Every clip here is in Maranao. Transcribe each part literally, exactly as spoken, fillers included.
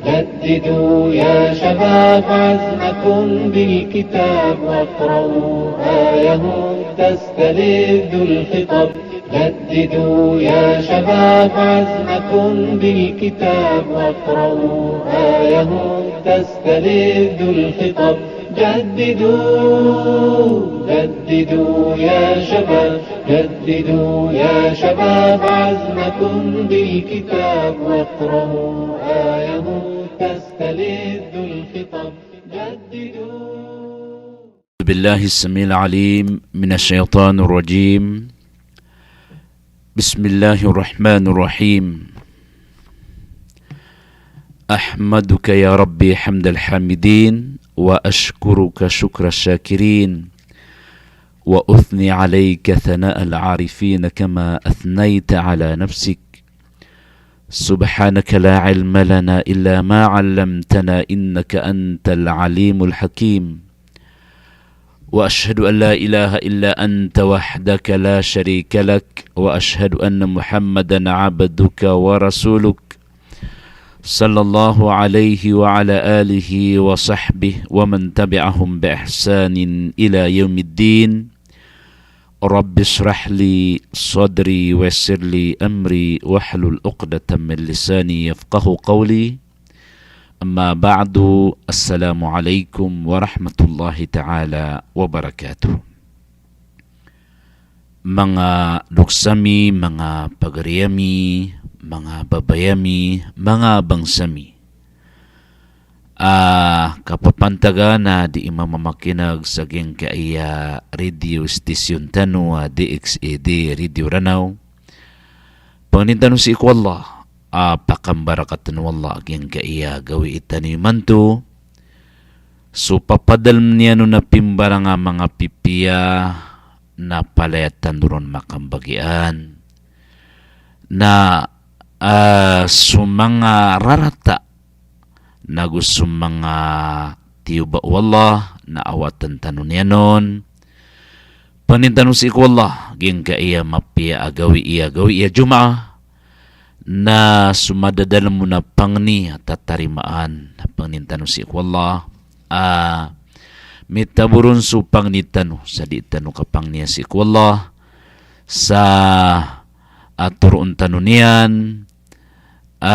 جددوا يا شباب عزمكم بالكتاب، واقرأوا آيه تستلذ الخطاب. جددوا يا شباب عزمكم بالكتاب، واقرأوا آيه تستلذ الخطاب. جددوا، جددوا يا شباب، جددوا يا شباب عزمكم بالكتاب، واقرأوا آيه تستلذ الخطاب. جددوا. بالله السميع العليم من الشيطان الرجيم. بسم الله الرحمن الرحيم. أحمدك يا ربي حمد الحامدين، وأشكرك شكر الشاكرين، وأثني عليك ثناء العارفين كما أثنيت على نفسك. سبحانك لا علم لنا إلا ما علمتنا إنك أنت العليم الحكيم. وأشهد أن لا إله إلا أنت وحدك لا شريك لك، وأشهد أن محمدا عبدك ورسولك، صلى الله عليه وعلى آله وصحبه ومن تبعهم بإحسان إلى يوم الدين. رب اشرح لي صدري ويسر لي أمري واحلل عقدة من لساني يفقهوا قولي. Amma ba'du, assalamu alaikum warahmatullahi ta'ala wabarakatuh. Manga loks ami, manga pagari ami, manga babay ami, manga bangsa mi a kapapantagan a dii mamamakineg sa giyangkaya radio station tano a D X A D Radio Ranao. Pangnin tano sii ko Allah a pakambarakaten o Allah a giyangkaya gawii tano imanto. So papadalem iyan on a pimbarang a manga pipiya na palaya tano ron makambagian. Na, ah, so manga rarata nago so manga tiyoba o Allah na awaten tano niyan on. Pangnin tano sii ko Allah giyangkaya mapiya a gawii a gawii a Jumaah, na so madadalem on a pangni a tatarimaan, na pangnin tano sii ko Allah a mitabo ron so pangni tano sa dii tano kapangniya sii ko Allah, sa a toroon tano niyan a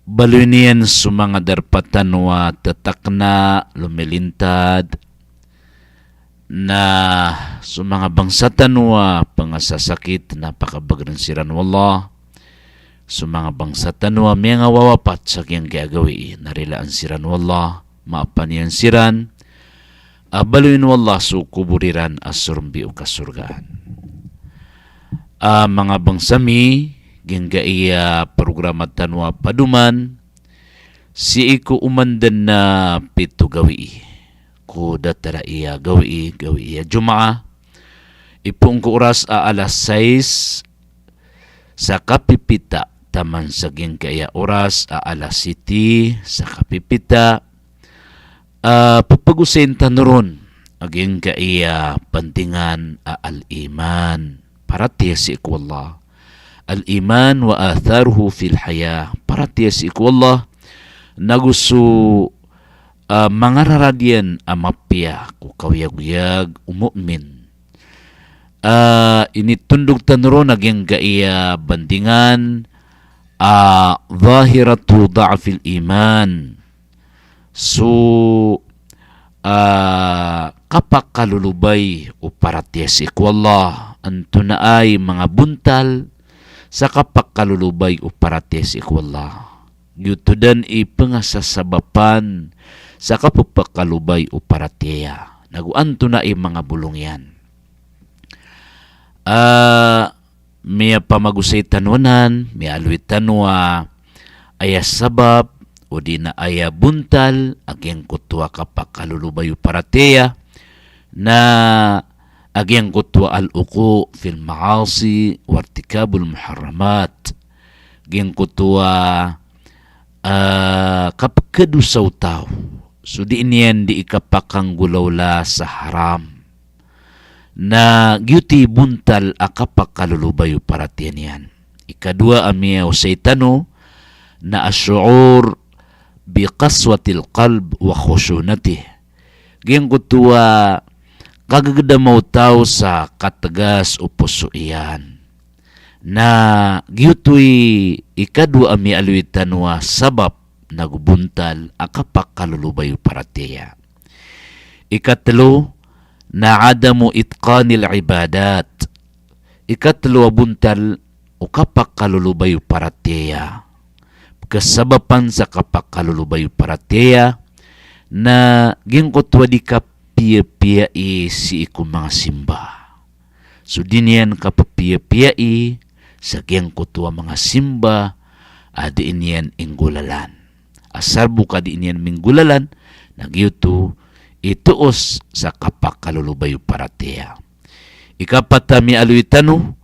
baloy niyan so manga darpa tano a tetakna, lomilintad, na so manga bangsa tano a pengasasakit na pakabagren siran o Allah. So manga bangsa tano a miyangawawapat sa giyangkaya gawii na rilaan siran o Allah, maapan iyan siran, a baloyin o Allah so kobor iran a sorombi o kasorgaan. A manga bangsa mi, giyangkaya programa tano a Padoman, sii ko oman den a pito gawii ko datar a iya gawii, gawii a Jumaah. Ipoon ko oras a alas sais sa kapipita taman sa giyangkaya oras a alas siti sa kapipita. A, pepegosayin tano ron a giyangkaya bandingan a al-iman, paratiyaya sii ko Allah. Al-iman wa atharuhu fil hayah, paratiyaya sii ko Allah, nago so, a, mangararad iyan a mapiya ko kaoyagoyag o mu'min. A, initondog tano ron a giyangkaya bandingan a zahiratu dha'fil iman. So, a, kapakalolobay o paratiyaya sii ko Allah, antonaa i manga bontal sa kapakalolobay o paratiyaya sii ko Allah. Giyoto den i pengasasabapan sa kapepakalobay o paratiyaya. Nago antonaa i manga bolong iyan. A, miyapamagosay tano anan, miyaaloy tano a aya sabap, odi na aya bontal a giyangkoto a kapakalolobay o paratiyaya, na a giyangkoto a al-wuqu' fil ma'asi wartikabul muharramat. Giyangkoto a, a, kapekedosa o taw so dii niyan dii kapakanggolawla sa haram. Na giyoto i bontal a kapakalolobay o paratiyaya niyan. Ikadowa a miyaosay tano na ash-shu'ur bi qaswatil qalb wa khushunatih. Giyangkoto a kagegedama o taw sa kategas o poso iyan. Na giyoto i ikadowa a miyaaloy tano a sabap nago bontal a kapakalolobay o paratiyaya. Ikatelo na adamu itqanil ibadat. Ikatelo a bontal o kapakalolobay o paratiyaya. Kasabapan sa kapakalolobay o paratiyaya na giyangkoto a di kapiyapiyai sii ko manga simba. So di niyan kapapiyapiyai sa giyangkoto a manga simba a di niyan inggolalan. Asar bo ka di niyan minggolalan, na giyoto i toos sa kapakalolobay o paratiyaya. Ikapat a miyaaloy tano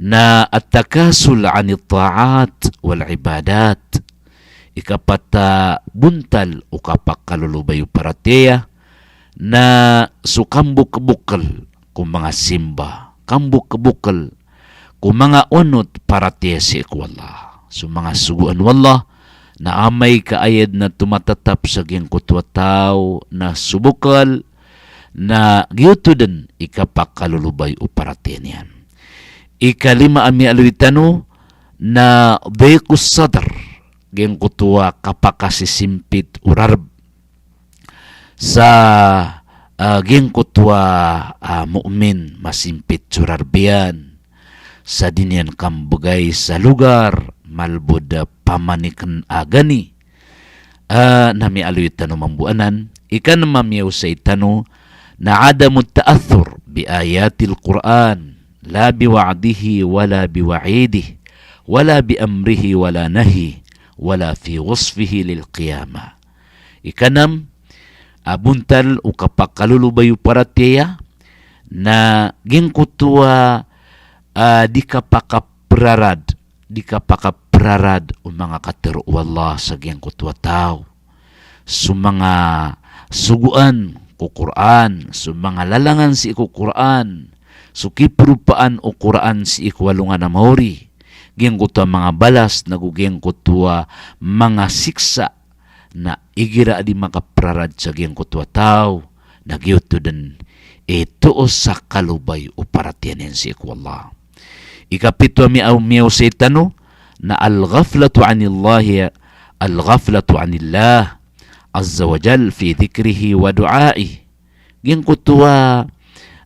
na at-takasul anit ta'at wal ibadat. Ikapat a bontal o kapakalolobay o paratiyaya na so kambokbokel ko manga simba, kambokbokel ko manga onot paratiyaya sii ko Allah. So manga sogoan o Allah na amay ka aya den a tomatatap sa giyangkoto a taw na so bokel, na giyoto den i kapakalolobay o paratiyaya niyan. Ikalima a miyaaloy tano na dhiqus sadr, giyangkoto a kapakasisimpit o rarb. Sa, ah, giyangkoto a, ah, mu'min, masimpit so rarb iyan. Sa di niyan kambegay sa logar, malbod a pamaniken a gani. Ah, na miyaaloy tano mambo anan, ikanm a miyaosay tano na adamut ta'athur bi ayatil Qur'an, la bi wa'dihi, wala bi wa'idihi, wala bi amrihi, wala nahyihi, wala fi wasfihi lil qiyamah. Ikanm a bontal o kapakalolobay o paratiyaya na giyangkoto a, ah, di kapakaprarad, di kapakaprarad o manga katero o Allah sa giyangkoto a taw. So manga sogoan ko Qur'an, so manga lalangan sii ko Qur'an, so kiperopaan o Qur'an sii ko alongan a maori, giyangkoto a manga balas nago giyangkoto a manga siksa, na igira a di makaprarad sa giyangkoto a taw, na giyoto den i toos sa kalobay o paratiyaya niyan sii ko Allah. Ikapito a miya-, miyaosay tano na al-ghaflatu anillahi, al-ghaflatu anillah azza wa jal fi dhikrihi wa du'aihi. Giyangkoto a,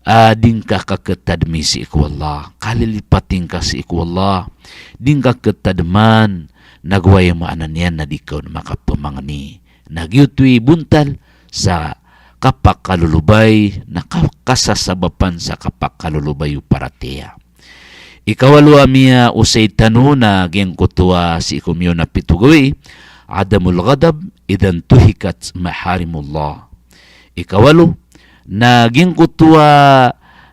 ah, di ngka kaketadmi sii ko Allah, kalilipati ngka sii ko Allah, di ngka ketademan, nago aya maana niyan na di ka on makapemangni. Na giyoto i bontal sa kapakalolobay, na ka-, kasasabapan sa kapakalolobay o paratiyaya. Ikawalo a miyaosay tano na giyangkoto a sii ko miyaona a pito gawii, adamul ghadab idha intuhikat maharimullah. Ikawalo na giyangkoto a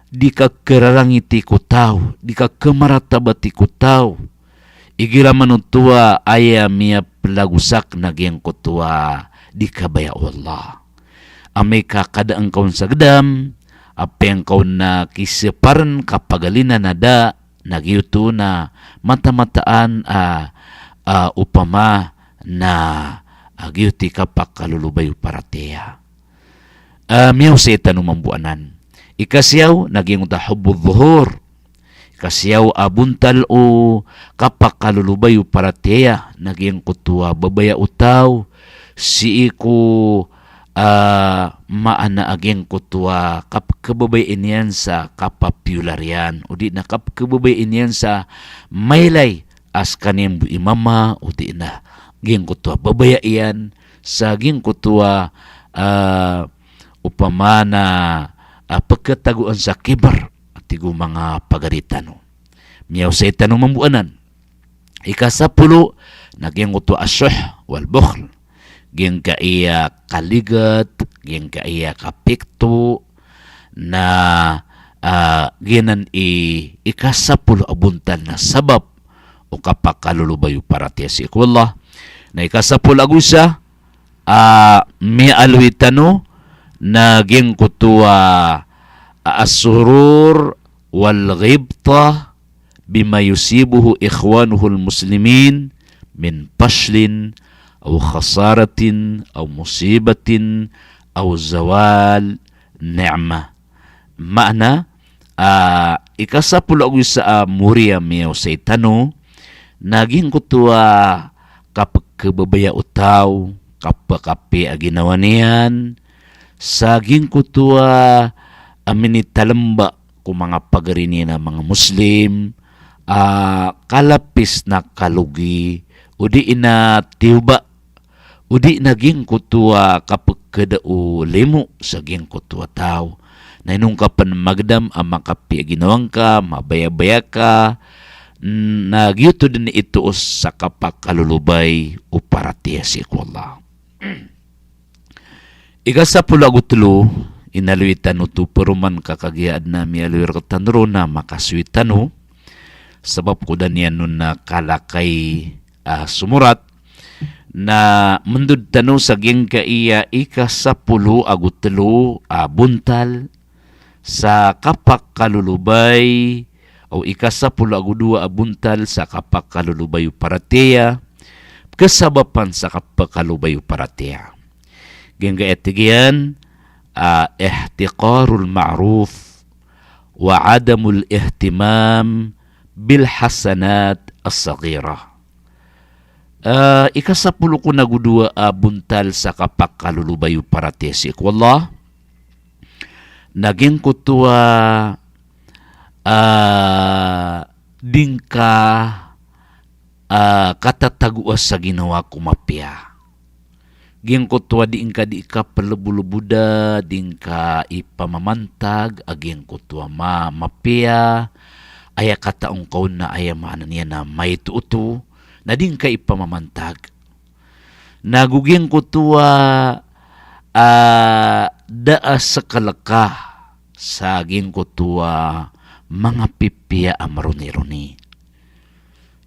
di kakerarangiti ko taw, di kakemaratabatii ko taw, igira manoto a aya miyapelagosak na giyangkoto a di kabaya o Allah. Amay ka kada ngka on sa gedam, apiya ngka on na kiseparen kapagalinan a da, na giyoto na matamataan a, a, opama na, a, giyoto i kapakalolobay o paratiyaya. A, miyaosay tano mambo anan. Ikasiyaw na giyangkoto a hubbudh dhuhur. Ikasiyaw a bontal o kapakalolobay o paratiyaya na giyangkoto a babaya o taw sii ko, ah, maana a giyangkoto a kap-, kababayai niyan sa kapopular iyan, odi na kap-, kababayai niyan sa mailay a sekaniyan bo i mama, odi na giyangkoto a babaya iyan sa giyangkoto a, ah, opama na, ah, peketagoan sa kibr, tig o manga pagari tano. Miyaosay tano mambo anan. Ikasapolo na giyangkoto a shuh wal bukhl. Giyangkaya kaliget, giyangkaya kapikto, na, ah, giyanan i ikasapolo a bontal na sabap o kapakalolobay o paratiyaya sii ko Allah. Na ikasapolo ago isa, a, miyaaloy tano na giyangkoto a, a, as-surur wal ghibtah bima yusibuhu ikhwanuhul muslimin min fashlin, aw khasaratin, aw musibatin, aw zawal ni'mah. Maana, ah, ikasapolo ago isa a mori a miyaosay tano, na giyangkoto a kapkhababaya o taw, kapakapiya a ginawa niyan, sa giyangkoto a, a minitalmba ko manga pagari niyan a manga Muslim, a kalapis na kalogi, odi na tiyoba, odi na giyangkoto a kapkhada o limo sa giyangkoto a taw. Na ino ngka pn magdam a makapiya a ginawa ngka, mabayabaya ka, na giyoto dn i toos sa kapakalolobay o paratiyaya sii ko Allah. Ikasapolo ago tlo, inaloy tano oto paroman ka kagiya adn a miyaaloy rktano ron na makasoy tano, sabap ko da niyan on na kalakay a somorat, na mndod tano sa giyangkaya ikasapolo ago tlo a bontal sa kapakalolobay, o ikasapolo ago dowa a bontal sa kapakalolobay o paratiyaya, kasabapan sa kapakalobay o paratiyaya. Giyangkaya tig iyan, ah, ihtiqarul ma'ruf wa adamul ihtimam bil hasanat as-saghirah. Ah, ikasapolo ko nago dowa a bontal sa kapakalolobay o paratiyaya sii ko Allah, na giyangkoto a, ah, di ngka, ah, katatagoa sa ginawa ko mapiya. Giyangkoto a di ngka di kaplboloboda, di ngka ipamamantag a giyangkoto a ma-, mapiya, aya kataon ka on na aya maana niyan na maito oto, na di ngka ipamamantag. Na go giyangkoto a, ah, da a skl ka sa giyangkoto a manga pipiya a mronironi.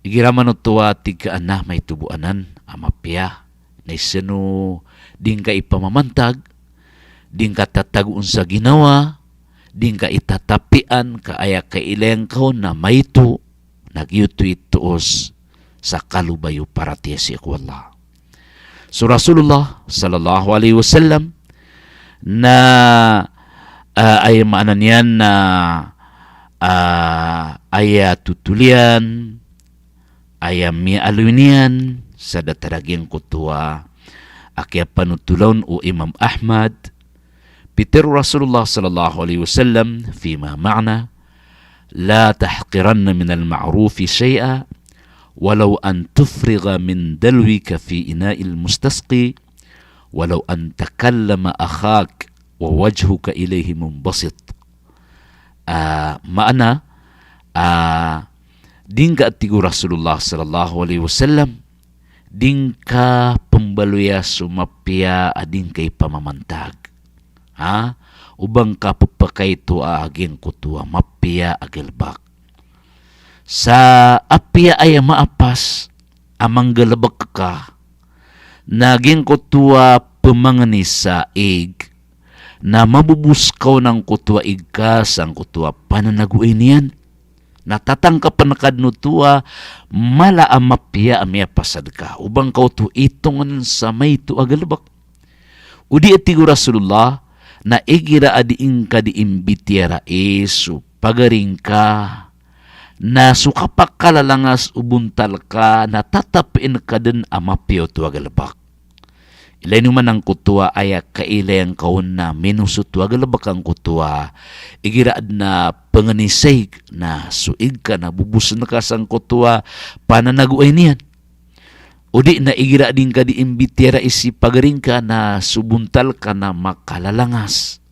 Igira man oto a tig ka a na maito bo anan a mapiya, na isa no di ngka ipamamantag, di ngka tatagoon sa ginawa, di ngka itatapian ka aya kailaya ngka on na maito, na giyoto i toos sa kalobay o paratiyaya sii ko Allah. So Rasulullah sallallahu alaihi wasallam na, ah, aya maana niyan na, ah, aya totol iyan, aya miyaaloy niyan sa datar a giyangkoto a kiyapanotola on o Imam Ahmad, pitharo o Rasulullah sallallahu alaihi wasallam fima ma'na, "La tahqiranna minal ma'rufi shay'a, walau an tufrigha min dalwika fi ina'il mustasqi, walau an takallama akhak wa wajhuka ilayhi munbasit." Ah, maana, ah, di ngka, tig o Rasulullah sallallahu alaihi wasallam, di ngka pmbaloya so mapiya a di ngka ipamamantag. Ha? O ba ngka pphakaitoa a giyangkoto a mapiya a galbk. Sa apiya aya maapas a manggalbk ka, na giyangkoto a pmangni sa ig, na mabobos ka on angkoto a ig ka sangkoto a pananagoay niyan. Na tatangkapn ka dn oto a mala a mapiya a miyapasad ka. O ba ngka oto itongn sa maito a galbk. O di, a tig o Rasulullah, na igira a di ngka di imbitiyarai so pagari ngka, na so kapakalalangas o bontal ka na tatapin ka dn a mapiya oto a galbk. Ilay niyo man angkoto a aya kailaya ngka on na minos oto a galbk angkoto a igira adn a pangni sa ig na so ig ka na bobosn ka sangkoto a pananagoay niyan. O di na igira di ngka di imbitiyarai si pagari ngka na so bontal ka na makalalangas.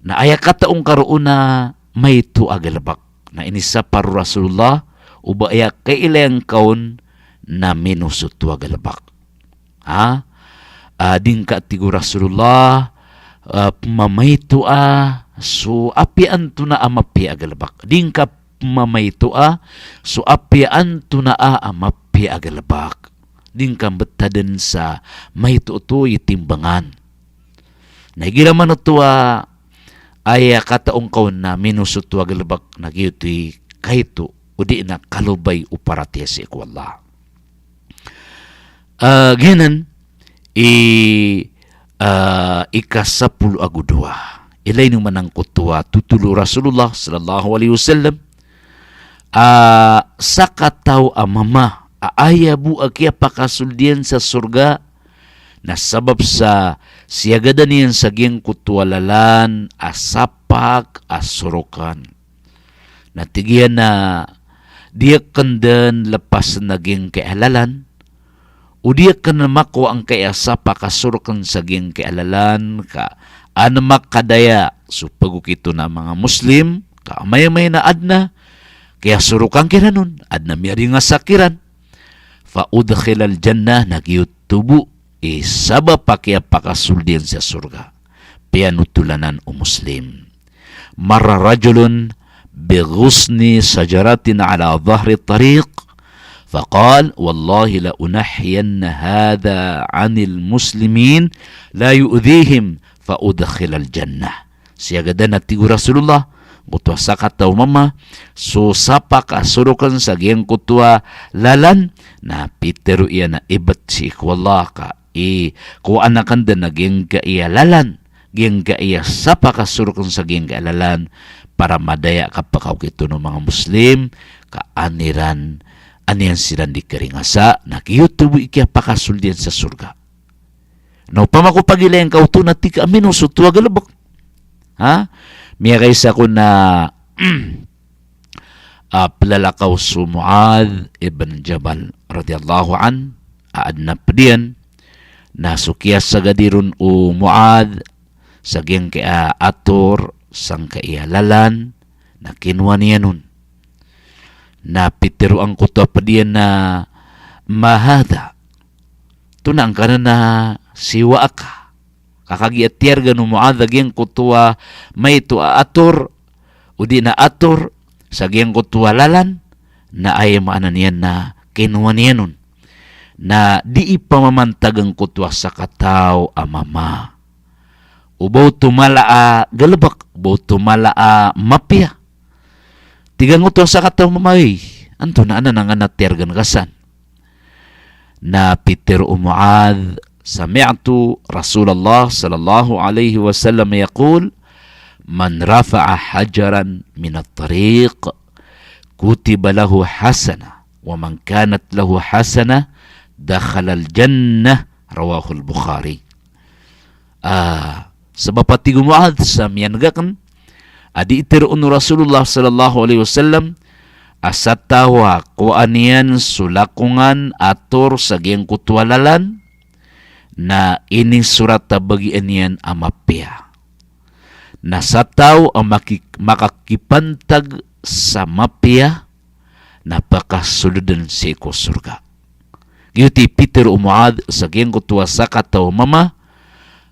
Na aya kataon ka roo na maito a galbk. Na inisapar o Rasulullah, o ba aya kailaya ngka on na minos oto a galbk. Ha? Ah, di ngka, tig o Rasulullah, ah, pmamaitoa so apiya antonaa a mapiya a galbk. Di ngka pmamaitoa so apiya antonaa a mapiya a galbk. Di ngka mbtadn sa maito oto i timbangan. Na igira man oto a aya kataon ka on na minos oto a galbk, na giyoto i kaito odi na kalobay o paratiyaya sii ko Allah. Ah, giyanan i, ah, ikasapolo ago dowa. Ilay niyo man angkoto a totol o Rasulullah sallallahu alaihi wasallam. Ah, sakataw a mama a aya bo a kiyapakasold iyan sa sorga na sabap sa siyagadan iyan sa giyangkoto a lalan a sapak a sorokan. Na tig iyan a di akn dn lepasn a giyangkai a lalan, o di akn makowa angkai a sapak a sorokan sa giyangkai a lalan, ka an makadaya so pagokit on a manga Muslim, ka amay-amay na adn a kiyasorokan kiran on, adn a miyaringasa kiran. Fa udkhilal jannah, na giyoto bo i sabap a kiyapakasold iyan sa sorga. Piyanotolan anan o Muslim. Marra rajulun bi ghusni shajaratin ala dhahri tariq, faqal, "Wallahi la unahhiyanna hadha anil muslimin, la yu'dhihim, fa udkhilal jannah." Siyagadan a tig o Rasulullah, angkoto a sakataw a mama, so sapak a sorokan sa giyangkoto a lalan, na pitero iyan a ibt sii ko Allah ka i, kowaan akn dn a giyangkai a lalan, giyangkai a sapak a sorokan sa giyangkai a lalan, para madaya a kapakaokit on o manga Muslim, ka an iran, an iyan siran di karingasa, na giyoto bo i kiyapakasold iyan sa sorga. Na opama ko pagilayin ka oto na tig ka a mino so oto a galbk. Ha? Miyakaisa ko na a plalakaw so Muadh ibn Jabal radhiyallahu anhu, a adn a pd iyan, na so kiyasagadi ron o Muadh sa giyangkai a ator, sangkai a lalan, na kinowa niyan on. Na pitero angkoto a pd iyan a, "Ma hadha?" Oto na angkanan a siwaa ka. Ka kagiya tiyargan o Muadh a giyangkoto a maito a ator, odi na ator, sa giyangkoto a lalan, na aya maana niyan na kinowa niyan on. Na di ipamamantag angkoto a sakataw a mama. O ba oto mala a galbk, o ba oto mala a mapiya. Tig angkoto a sakataw a mama, "Ay, antonaa anan angkanan a tiyargan ka san?" Na pitero o Muadh, "Sami'tu Rasulullah sallallahu alaihi wasallam yaqul, man rafa'a hajaran minat tariq, kutiba lahu hasanah, wa man kanat lahu hasanah, dakhalal jannah." Rawahul Bukhari. Ah, sabap a tig o Muadh sa miyaneg akn a di itero on o Rasulullah sallallahu alaihi wasallam a sa taw a kowaan iyan so lakongan a ator sa giyangkoto a lalan, na inisorat a bagian iyan a mapiya. Na sa taw a maki-, makakipantag sa mapiya, na pakasold dn sii ko sorga. Giyoto i pitero o Muadh sa giyangkoto a sakataw a mama,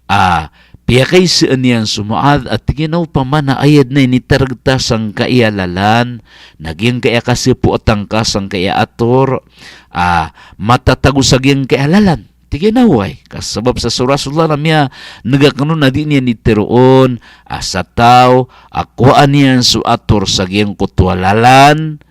a piyakaisaan iyan so Muadh a tig iyan a opama na aya dn a initarget a sangkai a lalan, na giyangkai a kasapoatan ka sangkai a ator, a matatago sa giyangkai a lalan. Tig iyan a oway, ka sabap sa so Rasulullah na miyaneg akn on a di niyan itero on a sa taw a kowaan iyan so ator sa giyangkoto a lalan,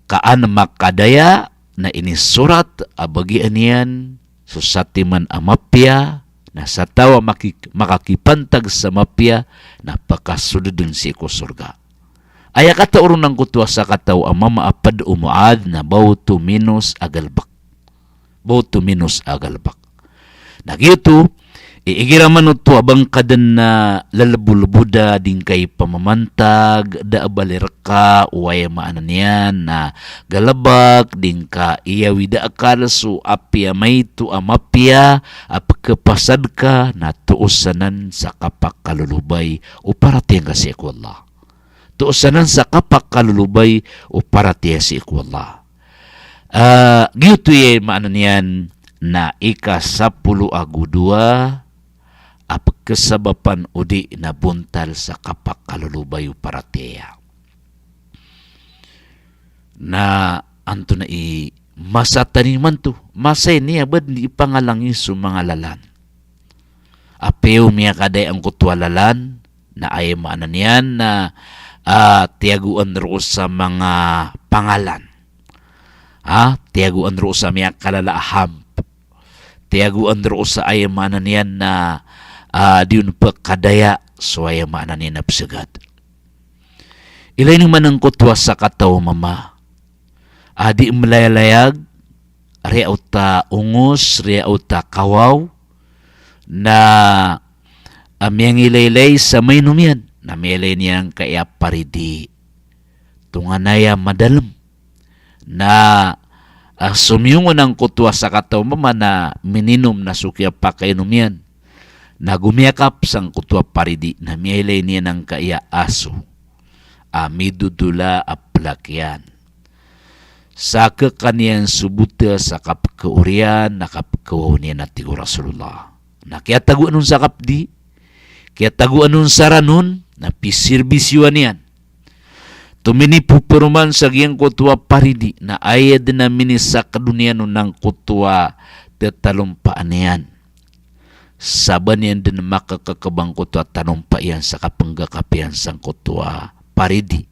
ka an makadaya, na inisorat a bagian iyan so satiman a mapiya, na sa taw a maki-, makakipantag sa mapiya, na pakasold dn sii ko sorga. Aya katao ron angkoto a sakataw a mama a pd o Muadh na ba oto minos a galbk. Ba oto minos a galbk. Na giyoto i igira man oto a ba ngka dn a leleboleboda, di ngka ipamamantag, da a bali rka o aya maana niyan na galbk, di ngka iyawid a akal so apiya maito a mapiya a pkhapasad ka, na toos anan sa kapakalolobay o paratiyaya ngka sii ko Allah. Toos anan sa kapakalolobay o paratiyaya sii ko Allah. Ah, giyoto i maana niyan na ikasapolo ago dowa a pkhasabapan odi na bontal sa kapakalolobay o paratiyaya. Na antonaa i masa tano imanto, masa ini a ba dn di ipangalangi so manga lalan. Apiya o miyakadaya angkoto a lalan, na aya maana niyan na, ah, tiyagoan roo sa manga pangalan. Ah, tiyagoan roo sa miyakalala a hamp. tiyagoan roo sa aya maana niyan na, ah, di on pekadaya so aya maana niyan na pesegad. Ilay niyo man angkoto a sakataw a mama a di melayalayag, riyaot a ongos, riyaot a kawaw, na, ah, miyangilaylay sa mainom iyan, na miyailay niyan angkaya paridi. Tonganay a madalem. Na, ah, somiyong on angkoto a sakataw a mama na mininom na so kiyapakainom iyan. Na gomiyakap sangkoto a paridi, na miyailay niyan angkaya aso a midodola a pelak iyan. Sa kekaniyan so bota sa kapekaoriyan, na kapekawaw niyan a tig o Rasulullah. Na kiyatagoan on sa kapdi, kiyatagoan on sa ranon, na pisirbisyoan iyan. Tominipoperoman sa giyangkoto a paridi, na aya den a minisaked on iyan on angkoto a tetalompaan iyan. Sabaad niyan den makakekebang koto a tanompa iyan sa kapenggakap iyan sangkoto a paridi.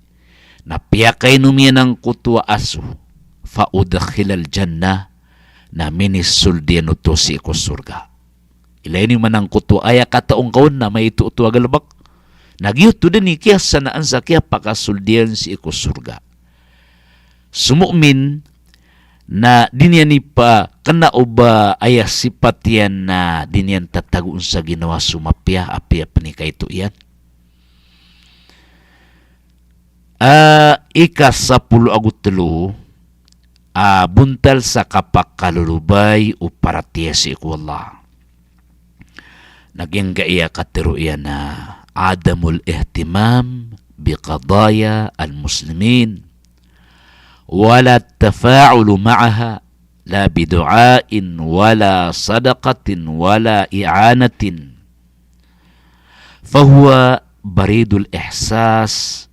Na piyakainom iyan angkoto a aso. Fa udkhilal jannah, na minisold iyan oto sii ko sorga. Ilay niyo man angkoto a aya kataong kaon na maito oto a galebek. Na giyoto den i kiyasanaan sa kiyapakasold iyan sii ko sorga. So mu'min na di niyan ipakena o ba aya sipat iyan na di niyan tatagoon sa ginawa so mapiya, apiya pen i kaito iyan. Ah, ikasapolo ago telo a bontal sa kapakalolobay o paratiyaya sii ko Allah. Na giyangkaya katero iyan na adamul ihtimam bi qadaya al muslimin, wala tafa'ulu ma'aha, la bi du'ain, wala sadaqatin, wala i'anatin. Fahuwa baridul ihsas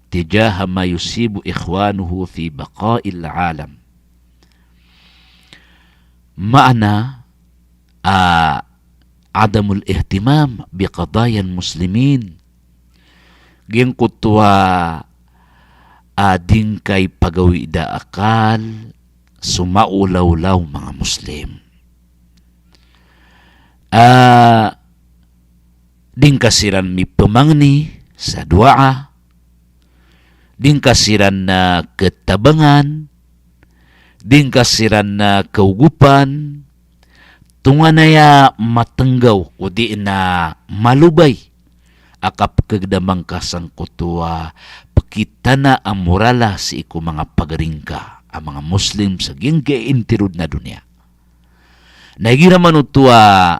tijaha ma yusibu ikhwanuhu fi baqa'il alam. Maana, ah, adamul ihtimam bi qadayal muslimin. Giyangkoto a, ah, di ngka ipagawida akal so maolaola o manga Muslim. Ah, di ngka siran mipemangni sa doa, di ngka siran, ah, ketabangan, di ngka siran, ah, kaogopan, tonganay a matenggaw odi na malobay a kapekegedam angka sangkoto a pekitana a moral a sii ko manga pagari ngka a manga Muslim sa giyangkai a intirod na doniya. Na igira man oto a,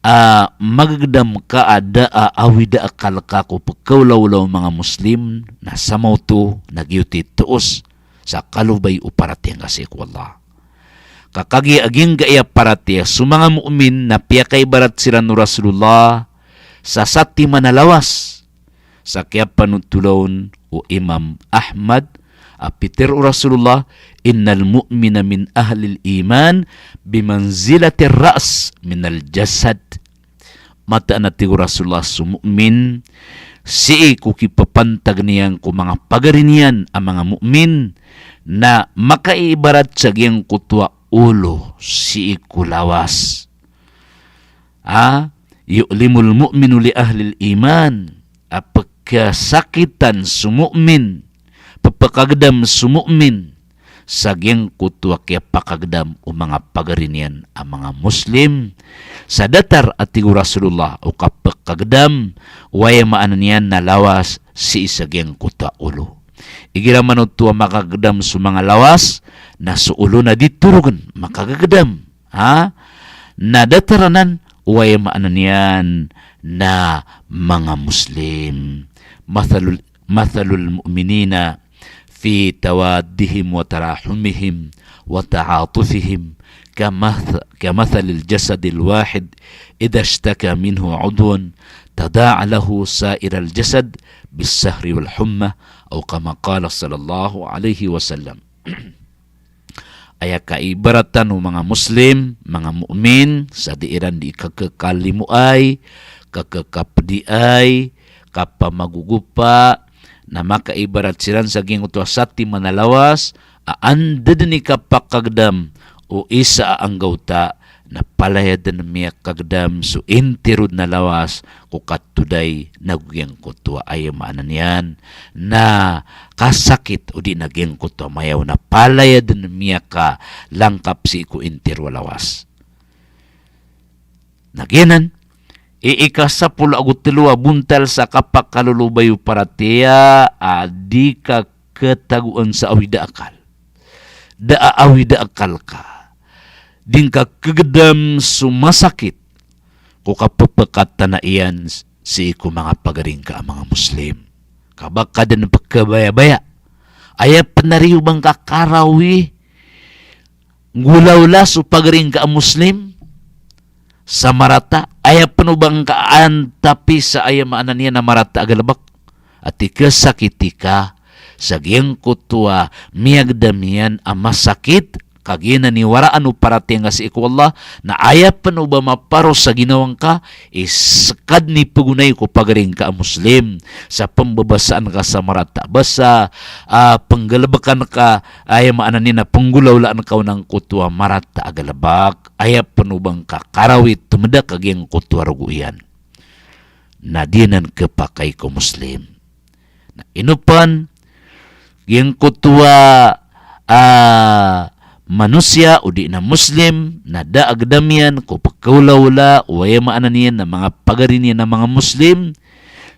ah, magegedam ka a da a awida akal ka ko pekaolaola o manga Muslim, na samaoto na giyoto i toos sa kalobay o paratiyaya ngka sii ko Allah. Ka kagiya a giyangkai a paratiyaya so manga mu'min na piyakaibarat siran o Rasulullah sa satiman a lawas. Sa kiyapanothol on o Imam Ahmad a pitero o Rasulullah, "Innal mu'mina min ahlil iman bimanzilatir ra's minal jasad." Mataan a tig o Rasulullah so mu'min, sii ko kipapantag niyan ko manga pagari niyan a manga mu'min, na makaibarat sa giyangkoto a olo sii ko lawas. Ah, yu'limul mu'minu li ahlil iman, a pekasakitan so mu'min, pepakagedam so mu'min sa giyangkoto a kiyapakagedam o manga pagari niyan a manga Muslim. Sa datar a tig o Rasulullah o kapekagedam, o aya maana niyan na lawas sii sa giyangkoto a olo. Igira man oto a makagedam so manga lawas, na so olo na di torogen, makagegedam. Ha? Na datar anan, o aya maana niyan na manga Muslim. Mathalul, mathalul mu'minina fi tawaddihim wa tarahumihim wa ta'atufihim kamath-, kamathalil jasadil wahid idha ishtaka minhu udwun tada'a lahu sairul jasad bis sahri wal humma, aw kama qala sallallahu alaihi wasallam. Aya kaibaratan o manga Muslim, manga mu'min, sa di iran di kakekalimoay, kakekapediay, kapamagogopa, na makaibarat siran sa giyangkoto a satiman a lawas, a anda den i kapakagedam o isa a anggawta na palaya dn miyakagdam so intiro dn a lawas ko katoday na giyangkoto a, aya maana niyan na kasakit odi na giyangkoto a mayaw, na palaya dn miyakalangkap sii ko intiro a lawas. Na giyanan i ikasapolo ago tlo a bontal sa kapakalolobay o paratiyaya a di ka khatagoan sa awida akal. Da a awida akal ka. Di ngka khagdam so masakit ko kapphakatana iyan sii ko manga pagari ngka a manga Muslim. Ka ba ka dn pkhabayabaya. Aya pn a riyo ba ngka karawi, nggolawla so pagari ngka a Muslim sa marata, aya pn o ba ngka antapi sa, aya maana niyan na marata a galbk. Ati khasakiti ka sa giyangkoto a miyagdam iyan a masakit, ka giyanan i waraan o paratiyaya ngka sii ko Allah, na aya pn o ba maparo sa ginawa ngka, i ska dn i pgonay ko pagari ngka a Muslim sa pmbabasaan ka sa marata a basa, a pnggalbkan ka, aya maana niyan na pnggolawlaan ka on angkoto a marata a galbk, aya pn o ba ngka karawi, tmda ka giyangkoto a rogo iyan. Na di anan khapakay ko Muslim. Na ino pn giyangkoto a, a, manosiya odi na Muslim na da a gdam iyan ko pkhaolawla o, aya maana niyan na manga pagari niyan a manga Muslim,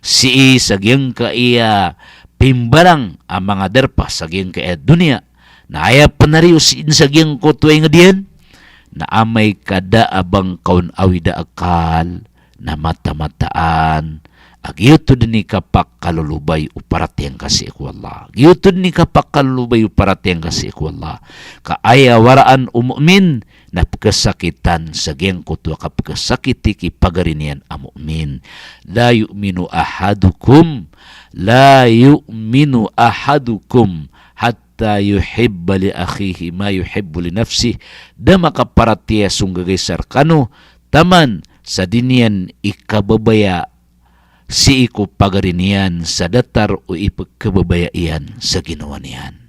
sii sa giyangkaya pimbarang a manga darpa sa giyangkaya doniya. Na aya pn a riyo sii dn sa giyangkoto a ingd iyan, na amay ka da a ba ngka on awida akal, na mata-mataan a giyoto dn i kapakalolobay o paratiyaya ngka sii ko Allah. Giyoto dn i kapakalolobay o paratiyaya ngka sii ko Allah. Ka aya waraan o mu'min na pkhasakitan sa giyangkoto a kapkhasakiti ki pagari niyan a mu'min. La yu'minu ahadukum, la yu'minu ahadukum hatta yuhibba li akhihi ma yuhibbu li nafsih. Da makaparatiyaya so nggaga isa rkano taman sa di niyan ikababaya sii ko pagari niyan sa datar o ipkhababaya iyan sa ginawa niyan.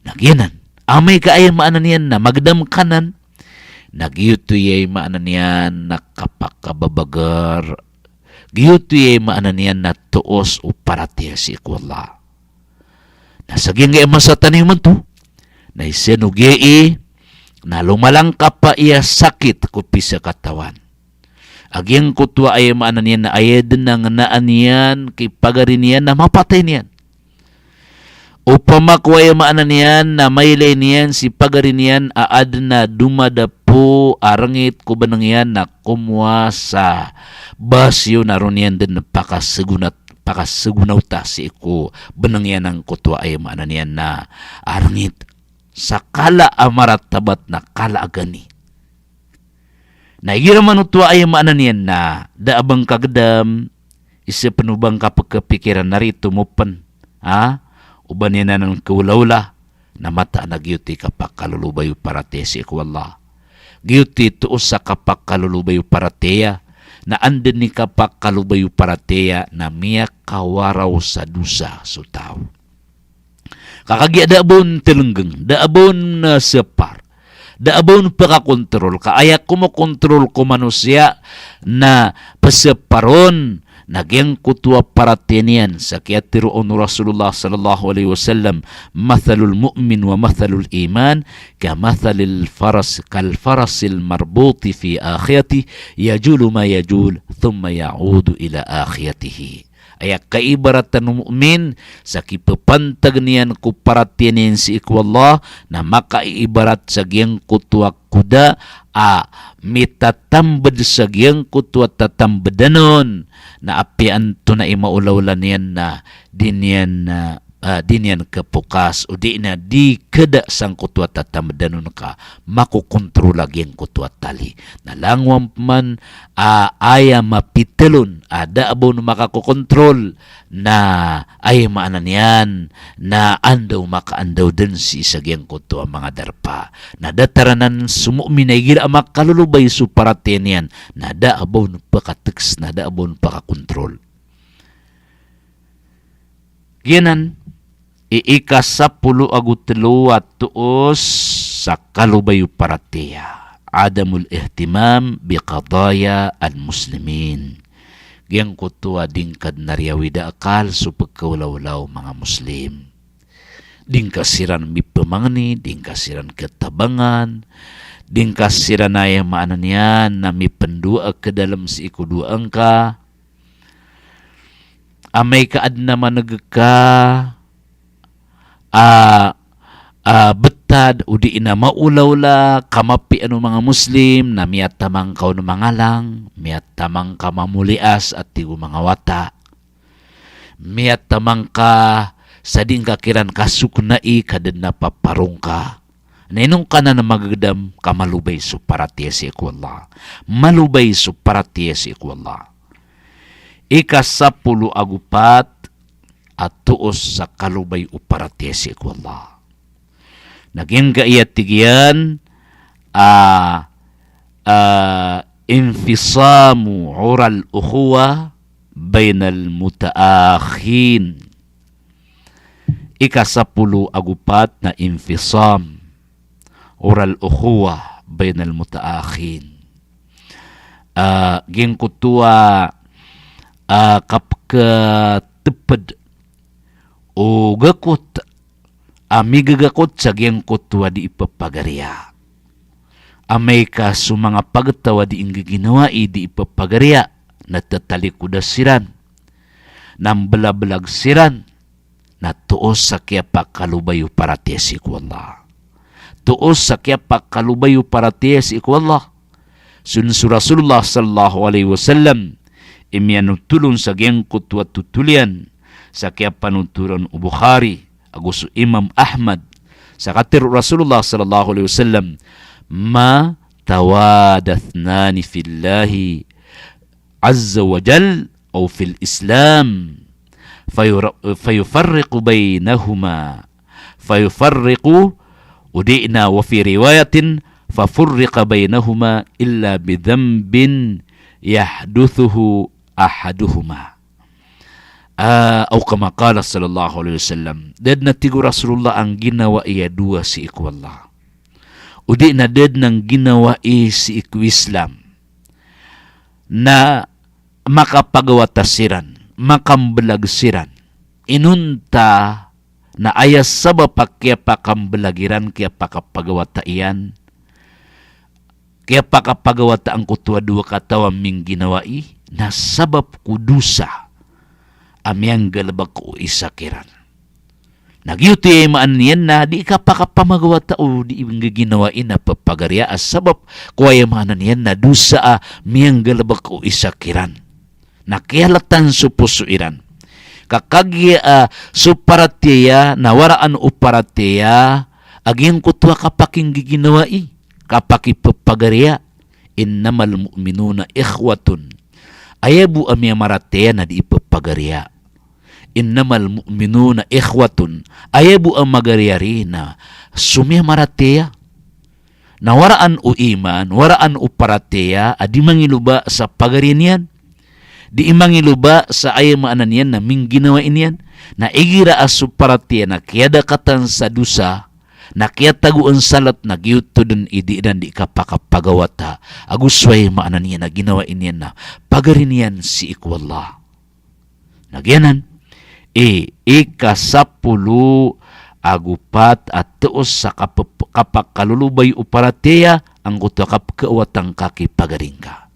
Na giyanan, amay ka aya maana niyan na magdam ka anan, na giyoto i aya maana niyan na kapakababagar, giyoto i aya maana niyan na toos o paratiyaya sii ko Allah. Na sa giyangkaya masa tano imanto, na isa no giyai na lomalangkap a aya sakit ko pisakatawan. A giyangkoto a aya maana niyan na aya dn a ngnaan iyan ki pagari niyan na mapatay niyan. Opama ko aya maana niyan na mailay niyan si pagari niyan a adn a domadapo a rngit ko bnng iyan na komowa sa basiyo na roo niyan dn pakasagonat, pakasagonawta sii ko bnng iyan angkoto a aya maana niyan na a rngit. Sa kala a maratabat na kala a gani. Na igira man oto a aya maana niyan na da a ba ngka gdam, isa pn o ba ngka pkhapikiran na rito mo pn, ha? O ba niyan anan khaolawla, na mataan a giyoto i kapakalolobay o paratiyaya sii ko Allah. Giyoto i toos a kapakalolobay o paratiyaya, na anda dn i kapakalolobay o paratiyaya na miyakawaraw sa dosa so taw. Ka kagiya da a ba on tlnggng, da a ba on, ah, sapar, da a ba on pkakontrol, ka aya komokontrol ko manosiya na psapar on na giyangkoto a paratiyaya niyan. Sa kiyatharoa on o Rasulullah sallallahu alaihi wasallam, "Mathalul mu'min wa mathalul iman kamathalil faras, kal farasil marbuti fi akhiyatihi, yajulu ma yajul, thumma ya'udu ila akhiyatihi." Aya kaibaratan o mu'min sa kipapantag niyan ko paratiyaya niyan sii ko Allah, na makaibarat sa giyangkoto a koda a mitatambd sa giyangkoto a tatambdan on, na apiya antonaa i maolawla niyan na di niyan, ah, ah, di niyan khapokas, odi na di khada sangkoto a tatambdan on ka makokontrol a giyangkoto a tali. Na langowan pman a aya mapitharo on a da a ba on makakokontrol, na aya maana niyan na anda o makaandaw dn sii sa giyangkoto a manga darpa. Na datar anan so mu'min a igira a makalolobay so paratiyaya niyan, na da a ba on pkatks, na da a ba on pkakontrol. Giyanan i ikasapolo ago tlo a toos sa kalobay o paratiyaya. adamul ihtimam bi qadaya al-muslimin. Giyangkoto a di ngka dn a riyawida akal so pkaolaola o manga Muslim. Di ngka siran mipmangni, di ngka siran katabangan, di ngka siran, aya maana niyan na mipndowa a kadalm sii ko dowa ngka. Amay ka adn a maneg ka a, a, btad, odi na maolaola, kamapiya o manga Muslim, na miyatamang ka on mangalang, miyatamang ka mamolias a tig o manga wata. Miyatamang ka sa di ngka kiran kasoknai ka da dn a paparongka. Na ino ngka nan magagdam ka malobay so paratiyaya sii ko Allah. Malobay so paratiyaya sii ko Allah. Ika sapolo ago pat a toos sa kalobay o paratiyaya sii ko Allah. Na giyangkaya tig iyan a, a, infisamu ural ukhuwa bainal mutaakhin. Ika sapolo ago pat na infisam ural ukhuwa bainal mutaakhin. A, giyangkoto a, a, kapkatpd o gakot a migagakot sa giyangkoto a di ipapagariya. Amay ka so manga pagtaw a di inggiginawai di ipapagariya na tatalikoda siran, na mblablag siran, na toos sa kiyapakalobay o paratiyaya sii ko Allah. Toos sa kiyapakalobay o paratiyaya sii ko Allah. Sun so Rasulullah sallallahu alaihi wasallam i miyanotol on sa giyangkoto a totol iyan sa kiyapanotolan o Bukhari ago so Imam Ahmad. Sa katharo o Rasulullah sallallahu alaihi wasallam, "Ma tawada ithnani fillahi azza wa jal aw fil Islam fayura-, fayufarriqu bainahuma, fayufarriqu, odi na wa fi riwayatin fafurriqa bainahuma illa bidhanbin yahduthuhu ahaduhuma." A, aw kama qala sallallahu alaihi wasallam. Da dn a tig o Rasulullah a ngginawai a dowa sii ko Allah. Odi na da dn a ngginawai sii ko Islam na makapagawata siran, makamblag siran. Inonta na aya sabap a kiyapakamblag iran, kiyapakapagawata iyan, kiyapakapagawata angkoto a dowa kataw a mingginawai, na sabap ko dosa a miyanggalbk o isa kiran. Na giyoto i maana niyan na di kapakapamagawata o di inggiginawai na pphagariya a sabap ko aya maana niyan na dosa a miyanggalbk o isa kiran. Na kiyalatan so poso iran. Ka kagiya a so paratiyaya na waraan o paratiyaya a giyangkoto a kapakinggiginawai, kapakipphagariya. Innamal mu'minuna ikhwatun. Aya bo a miyamaratiyaya na di ipphagariya. Innamal mu'minuna ikhwatun. Aya bo a magariyari na so miyamaratiyaya. Na waraan o iman, waraan o paratiyaya a di mangiloba sa pagari niyan. Di mangiloba sa aya maana niyan na mingginawai niyan. Na igira a so paratiyaya na kiyadakatan sa dosa, na kiyatagoan sa lat, na giyoto dn i di iran di kapakapagawata ago so aya maana niyan na ginawai niyan na pagari niyan sii ko Allah. Na giyanan i ika sapolo ago pat a toos sa kap-, kapakalolobay o paratiyaya angkoto a kapkhaawatan ka ki pagari ngka,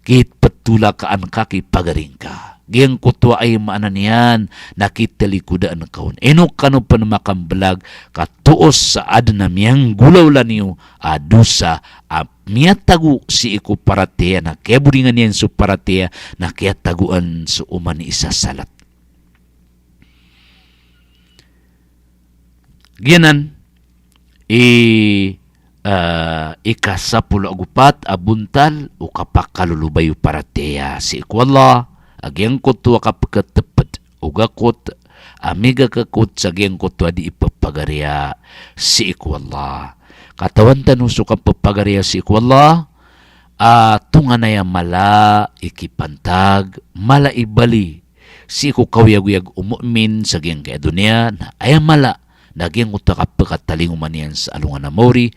kiptolakaan ka ki pagari ngka. Giyangkoto a aya maana niyan na kitalikodaan ka on. Ino kano pn makamblag ka toos sa adn a miyanggolawla niyo a dosa a miyatago sii ko paratiyaya na kiyaboringan iyan so paratiyaya na kiyatagoan so oman i isa sa lat. Giyanan i, ah, ika sapolo ago pat a bontal o kapakalolobay o paratiyaya sii ko Allah, a giyangkoto a kapkhatpd o gakot a migakakot sa giyangkoto a di ipphagariya sii ko Allah. Katawan tano so kapphagariya sii ko Allah, a tonganay a mala i kipantag, mala i bali sii ko kaoyagoyag o mu'min sa giyangkaya doniya, na aya mala na giyangkoto a kapkatalingoma niyan sa alongan a maori,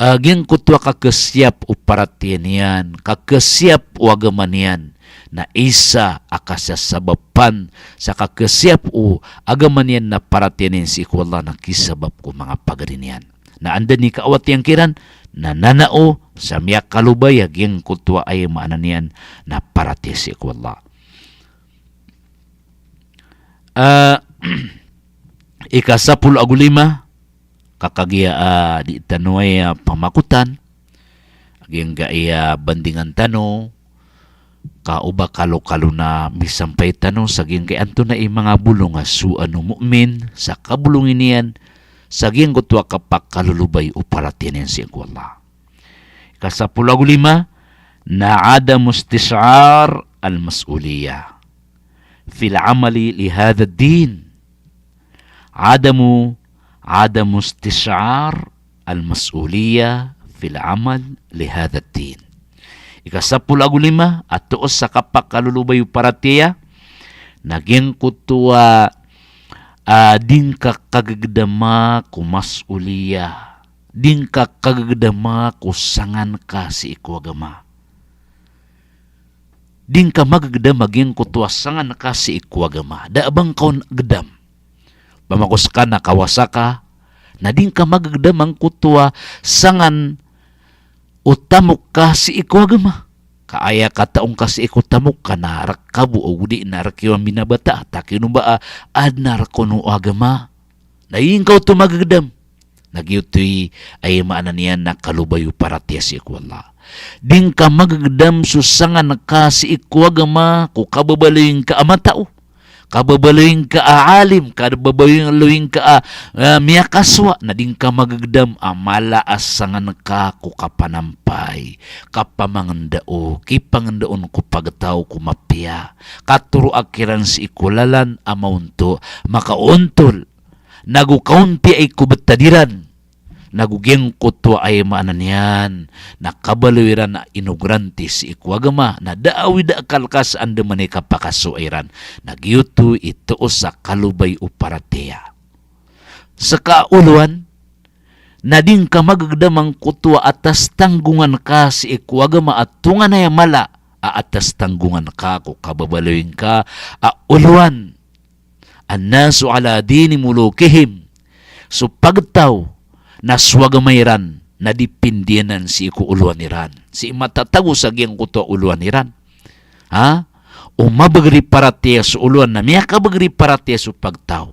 a giyangkoto a kakesiyap o paratiyaya niyan, kakesiyap o agama niyan, na isa a kasasabapan sa kakesiyap o agama niyan na paratiyaya niyan sii ko Allah na kisabap ko manga pagari niyan. Na anda i kaawat iyan kiran, na nanao sa miyakalobay a giyangkoto a aya maana niyan na paratiyaya sii ko Allah. Ah, ika sapolo ago lima, ka kagiya, ah, di tano aya pamakotan, giyangkaya bandingan tano, ka o ba kalokalo na misampay tano sa giyangkai antonaa i manga bolong a so ano mu'min, sa kabolongi niyan, sa giyangkoto a kapakalolobay o paratiyaya niyan sii ko Allah. Ika sapolo ago lima, na adamu istish'ar al-mas'uliyah fil amali li hadha ad-din. Adamu, adamu istish'ar al-mas'uliyah fil amal li hadha ad-din. Ika sapolo ago lima, a toos sa kapakalolobay o paratiyaya, na giyangkoto a, ah, di ngka kagegedama ko mas'uliyah. Di ngka kagegedama ko sangan ka sii ko agama. Di ngka magegedam a giyangkoto a sangan ka sii ko agama. Da a ba ngka on gedam. Ba mako seka na kawasa ka, na di ngka magegedam angkoto a sangan o tamok ka sii ko agama. Ka aya kataong ka sii ko tamok ka na rek kabo o godi na rek iyo a minabata, takino ba a, aden a rek on o agama. Na ingka oto magegedam. Na giyoto i aya maana niyan na kalobay o paratiyaya sii ko Allah. Di ngka magegedam so sangan ka sii ko agama ko kababaloy ngka a matao, kababaloy ngka a alim, kababaloy ngka a, ah, miyakasowa, na di ngka magegedam a mala a sangan ka ko kapanampay, kapamangendao, kipangendaon ko pagtaw ko mapiya, katoroa kiran sii ko lalan a maonto, makaontol, nago kaontiai ko betad iran, nago giyangkoto a aya maana niyan na kabaloy iran a inogeranti sii ko agama, na da a awid a kaleka sa andamanaya i kapakasowa iran, na giyoto i toos a kalobay o paratiyaya. Seka a olowan, na di ngka magegedam angkoto a atas tanggongan ka sii ko agama a tonganay a mala a atas tanggongan ka ko kababaloy ngka a olowan. An-nasu ala dini mulukihim. So pagtaw na so agama iran na dipindi anan sii ko olowan iran. Sii matatago sa giyangkoto a olowan iran. Ha? O mabeger i paratiyaya so olowan na miyakabeger i paratiyaya so pagtaw.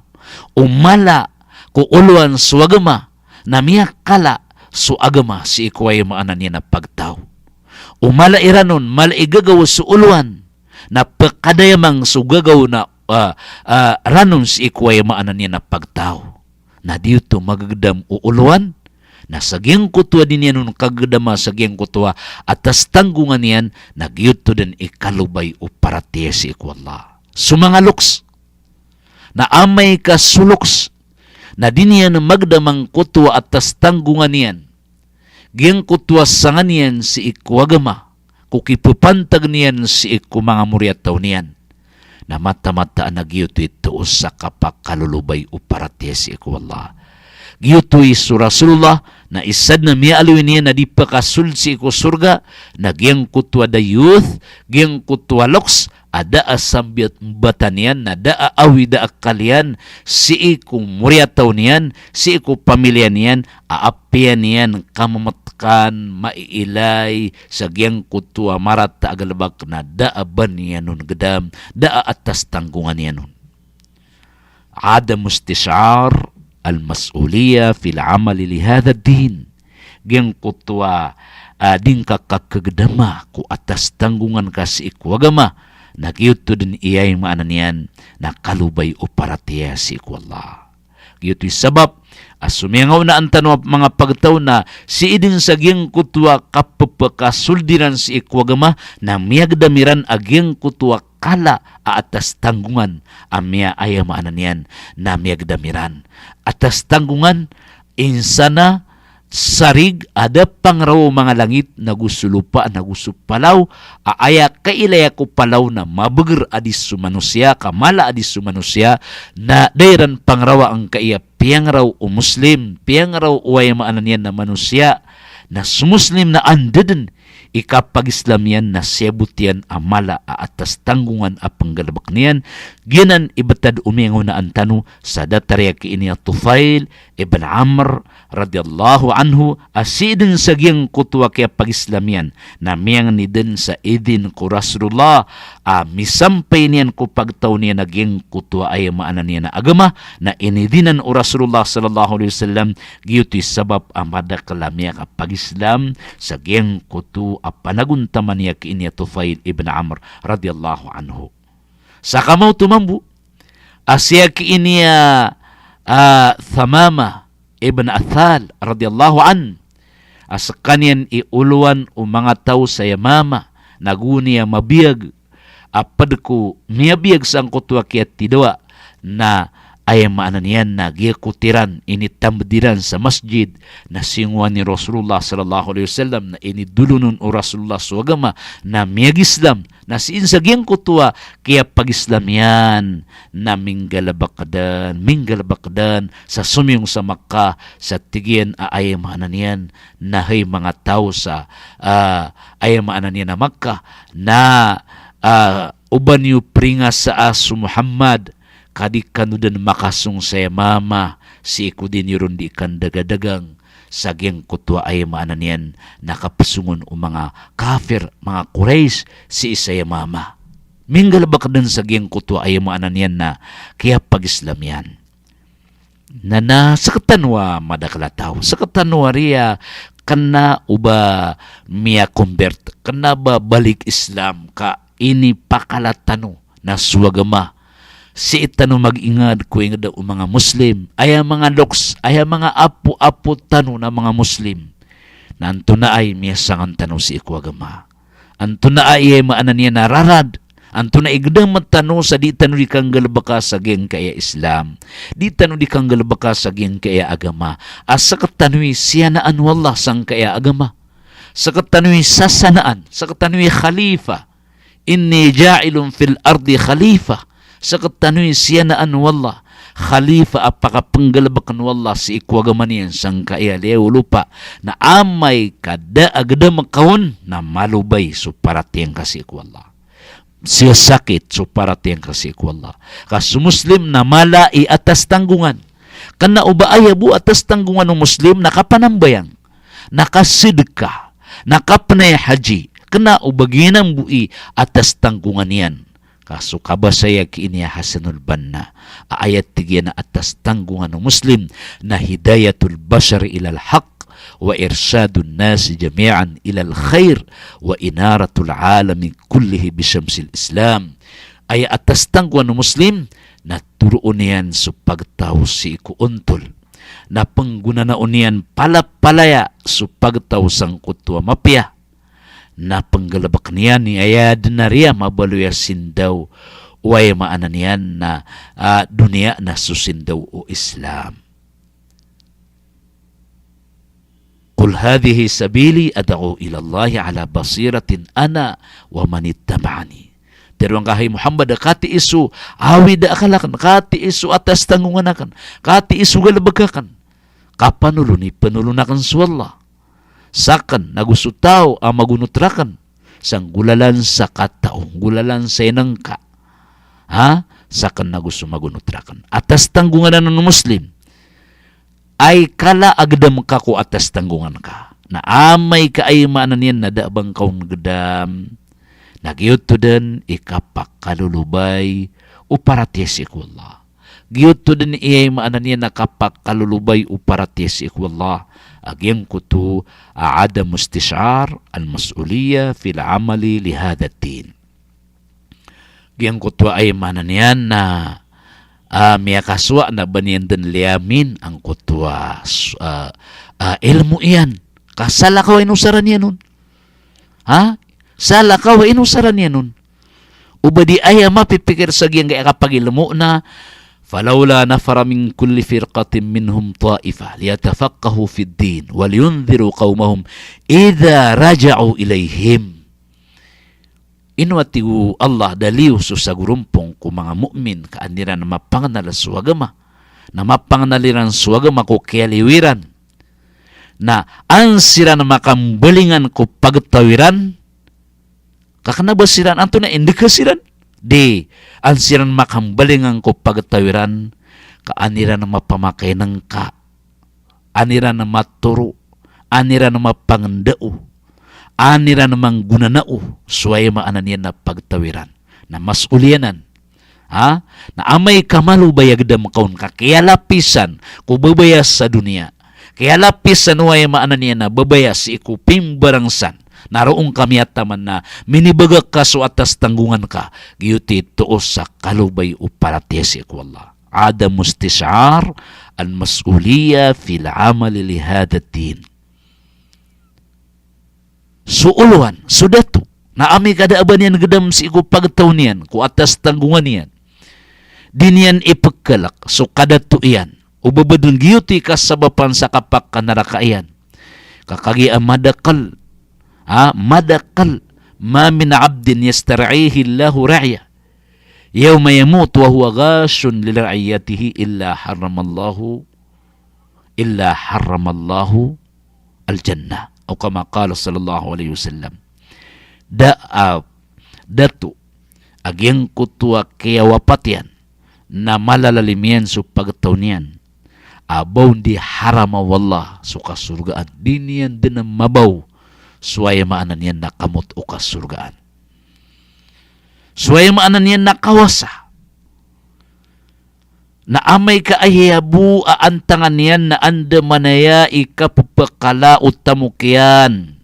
O mala ko olowan so agama na miyakala so agama sii ko aya maana niyan a pagtaw. O mala iran on, mala i gagaw so olowan, na pekadayamang so gagaw na, ah, ah, ranon sii ko aya maana niyan a pagtaw. Na di oto magegedam o olowan, na sa giyangkoto a di niyan on kagegedama sa giyangkoto a atas tanggongan iyan, na giyoto den i kalobay o paratiyaya sii ko Allah. So manga loks, na amay ka so loks, na di niyan magedam angkoto a atas tanggongan iyan, giyangkoto a sangan iyan sii ko agama, ko kipepantag niyan sii ko manga moriyataw niyan, na mataan-mataan a giyoto i toos a kapakalolobay o paratiyaya sii ko Allah. Giyoto i so Rasulullah, na isa den a miyaaloy niyan a di pekasold sii ko sorga, na giyangkoto a dayyuth, giyangkoto a loks, a da a sambatan iyan, na da a awid a akal iyan sii ko moriyataw niyan, sii ko pamiliya niyan, a apiya niyan kamemetekan, maiilay sa giyangkoto a marata a galebek na da a ba niyan on gedam, da a atas tanggongan iyan on. Adamu istish'ar al-mas'uliyah fil amali li hadha ad-din. Giyangkoto a, ah, di ngka kakegedama ko atas tanggongan ka sii ko agama, na giyoto den i aya maana niyan na kalobay o paratiyaya sii ko Allah. Giyoto i sabap a so miyangaonaan tano a manga pagtaw na sii den sa giyangkoto a kapepekasold iran sii ko agama na miyagedam iran a giyangkoto a kala a atas tanggongan a miya, aya maana niyan na miyagedam iran. Atas tanggongan, insana, sarig a da pangraw o manga langit, nago so lopa, nago so palaw, a aya kailaya ko palaw na mabeger a di so manosiya, ka mala a di so manosiya, na da iran pangrawa angkaya piyangraw o Muslim, piyangraw o aya maana niyan na manosiya, Na so Muslim na anda den i kapagislam iyan na siyabot iyan a mala a atas tanggongan a penggalebek niyan, giyanan i betad o miyangonaan tano sa datar iyan ki ini a Tufail ibn Amr radiyallahu anhu, a sii den sa giyangkoto a kiyapagislam iyan na miyangni den sa idin ko Rasulullah a misampay niyan ko pagtaw niyan a giyangkoto a aya maana niyan a agama, na inidinan o Rasulullah sallallahu alaihi wasallam. Giyoto i sabap a madakel a miyakapagislam sa giyangkoto a panagontaman iyan ki ini a Tufail ibn Amr radiyallahu anhu. Sa kamaoto mambo a siya ki ini a, a, Thamama ibn Athal radiyallahu anhu, a sekaniyan i olowan o manga taw sa Yamama, na go niyan mabiyag a ped ko miyabiyag sangkoto a kiyatidawa, na aya maana niyan na giyangkoto iran initambed iran sa masjid, na singowan i Rasulullah sallallahu alaihi wasallam, na inidolonan o Rasulullah so agama, na miyagislam, na sii den sa giyangkoto a kiyapagislam iyan na minggalebek den, minggalebek den sa somiyong sa Makkah, sa tig iyan a aya maana niyan na hay manga taw sa, a, aya maana niyan a Makkah, na, a, o ba niyo peringasaa so Muhammad ka di kano den makasong sa Yamama sii ko di niyo ron di kandagadagang sa giyangkoto a aya maana niyan na kapesongon o manga kafir, manga Quraysh sii sa Yamama. Minggalebek den sa giyangkoto a aya maana niyan na kiyapagislam iyan. Na, na sektano a madakel a taw, sektano a riya kena o ba miyakombert, kena ba balik Islam ka inipakala tano na so agama. Sii tano mag-inged ko inged o manga Muslim, aya manga loks, aya manga apo-apo tano na manga Muslim, na antonaa i miyasangan tano sii ko agama. Antonaa i aya maana niyan a rarad. Antonaa i gedam tano sa di tano di kanggalebeka sa giyangkaya Islam, di tano di kanggalebeka sa giyangkaya agama. A sektano i siyanaan o Allah sangkaya agama. Sektano i sasanaan, sektano i khalifa. Inni ja'ilun fil ardi khalifa. Sektano i siyanaan o Allah, khalifa a pakapenggalebeken o Allah sii ko agama niyan sangkaya liyawaw o lopa. Na amay ka da a gedam ka on, na malobay so paratiyaya ngka sii ko Allah. Siyasakit so paratiyaya ngka sii ko Allah. Ka so Muslim na mala i atas tanggongan. Kena o ba aya bo atas tanggongan o Muslim na kapanambayang, na kasedeka, na kapenay haji, kena o ba giyanan bo i atas tanggongan iyan. Ka so kabasa iyan ki ini a Hasanul Banna a aya tig iyan a atas tanggongan o Muslim na hidayatul bashar ilal haqq wa irshadun nasi jami'an ilal khair wa inaratul alami kullihi bi shamsil Islam. Aya atas tanggongan o Muslim na toroon iyan so pagtaw sii ko ontol, na penggonanaon iyan palapalaya so pagtaw sangkoto a mapiya, na penggalebeken iyan i aya den a riya mabaloy a sindaw o aya maana niyan na, a, doniya na so sindaw o Islam. Qul hadhihi sabili ad'u ilallahi ala basiratin ana wa manittaba'ani. Teroang ka hay Muhammad a katii so awid a akal aken, katii so atas tanggongan aken, katii so galebek aken. Kapanolon i panolon aken so Allah. Saken nago so taw a magonot raken. Sa nggolalan sa katao, nggolalan sa inengka. Ha? Saken nago so magonot raken. Atas tanggongan anan o Muslim. Ay kala a gedam ka ko atas tanggongan ka. Na amay ka aya maana niyan na da a ba ngka on gedam, na giyoto den i kapakalolobay o paratiyaya sii ko Allah. Giyoto den i aya maana niyan na kapakalolobay o paratiyaya sii ko Allah. A giyangkoto a adamu istish'ar al-mas'uliyya fil amali li hadha ad-din. Giyangkoto a aya maana niyan na, a, miyakasowa na ba niyan den liyamin angkoto a, s-, a, a, ilmo iyan. Ka salakaw a inosaran iyan on. Ha? Salakaw a inosaran iyan on. O ba di aya mapipikir sa giyangkaya kapagilmo na, falawla nafara min kulli firqatin minhum ta'ifa liyatafaqqahu fid din wa liyundhiru qawmahum idha raja'u ilayhim. Ino a tig o Allah, da liyo so sagorompong ko manga mu'min ka an iran mapangnal so agama, na mapangnal iran so agama ko kiyaliyo iran, Na an siran makambalingan ko pagtaw iran, ka kna ba siran, antonaa i ndka siran? Di, an siran makambalingan ko pagtaw iran, ka an iran mapamakainngka, an iran matoro, an iran mapangndao, an iran manggonanao so aya maana niyan na pagtaw iran. Na mas'uliya anan. Ha? Na amay ka malobay a gdam ka on ka kiyalapisan ko babaya sa doniya, kiyalapisan o aya maana niyan na babaya sii ko pimbarang san, na roo ngka miyataman na minibagak ka so atas tanggongan ka, giyoto i toos sa kalobay o paratiyaya sii ko Allah. Adamu istish'ar al-mas'uliyya fil amali li hadha ad-din. So olowan, so dato, na amay ka da a ba niyan gdam sii ko pagtaw niyan ko atas tanggongan iyan, di niyan ipkalk so kadato iyan, o ba badn giyoto i kasabapan sa kapakanaraka iyan. Ka kagiya madakl, ha, madakl, ma min abdin yastar'ihi Allahu ra'yah, yawma yamut wa huwa ghashun li ra'iyatihi illa harramallahu, illa harramallahu al-jannah. Aw kama qala sallallahu alaihi wasallam. Da a, dato a giyangkoto a kiyawapat iyan na malalalim iyan so pagtaw niyan a ba on di harama o Allah so kasorgaan. Di niyan dn mabaw so aya maana niyan na kamot o kasorgaan. So aya maana niyan na kawasa. Na amay ka aya bo a antangan iyan na andamanaya i kappakala o tamok iyan,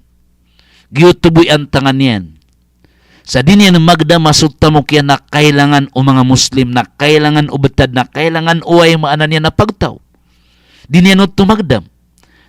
giyoto bo i antangan iyan. Sa di niyan magdam a so tamok iyan na kailangan o manga Muslim, na kailangan o btad, na kailangan o aya maana niyan na pagtaw. Di niyan oto magdam.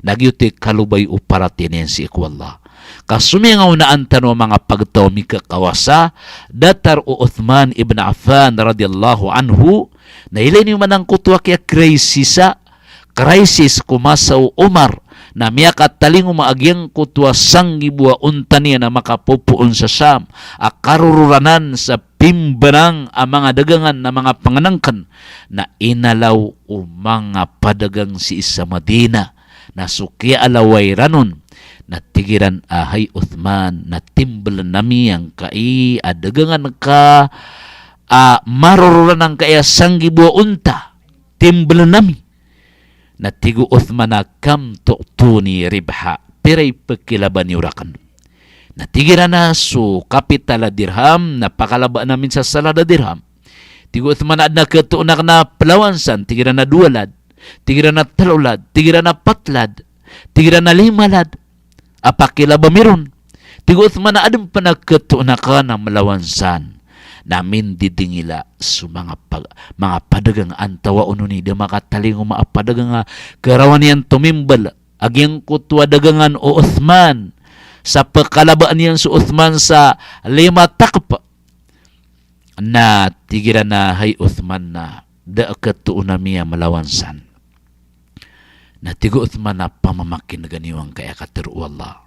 Na giyoto i kalobay o paratiyaya niyan sii ko Allah. Ka so miyangaonaan tano a manga pagtaw a mikakawasa, datar o Uthman ibn Affan radiyallahu anhu, na ilay niyo man angkoto a kiyakrisisa, krisis ko masa o Umar, na miyakatalingoma a giyangkoto a sanggibo a onta niyan a makapopoon sa Sham, a karororanan sa pimbarang a manga dagangan na manga pangnngkn, na inalaw o manga padagang sii sa Madina, na so kiyaalawa iran on, na tig iran a, "Hay Uthman, na timbln ami angkai a dagangan ka a marororan angkai a sanggibo a onta, timbln ami." Na tig o Uthman a, "Kam tu'tuni ribha, pira i pkilaba niyo rakn?" Na tig iran a, "So kapital a dirham na pakalabaan ami sa salad a dirham." Tig o Uthman a, "Adn a khatoon akn a plawan san?" Tig iran a, "Dowa lad." Tig iran a, "Tlo lad." Tig iran a, "Pat lad." Tig iran a, "Lima lad a pakilaba mi ron." Tig o Uthman a, "Adn pn a khatoon akn a mlawan san." Na mindidingila so manga pag-, manga padagang, antawaa on i da makatalingoma a padagang a karawan iyan tomimbl a giyangkoto a dagangan o Uthman, sa pkalabaan iyan so Uthman sa lima takp. Na tig iran a, "Hay Uthman, na da a khatoon ami a mlawan san." Na tig o Uthman a, "Pamamakin'ga niyo angkai a katharo o Allah.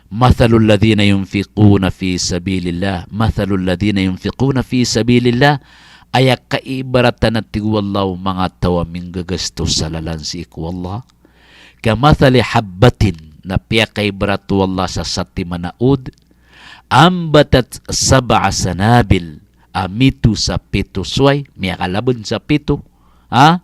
Mathalul ladhina yunfiquna fi sabilillah, mathalul ladhina yunfiquna fi sabilillah." Aya kaibaratan a tig o Allah o manga taw a minggagasto sa lalan sii ko Allah, "Kamathali habbatin," na piyakaibarat o Allah sa satiman a od, "ambatat sab'a sanabil," a mito sa pito soway, miyakalabn sa pito, ha?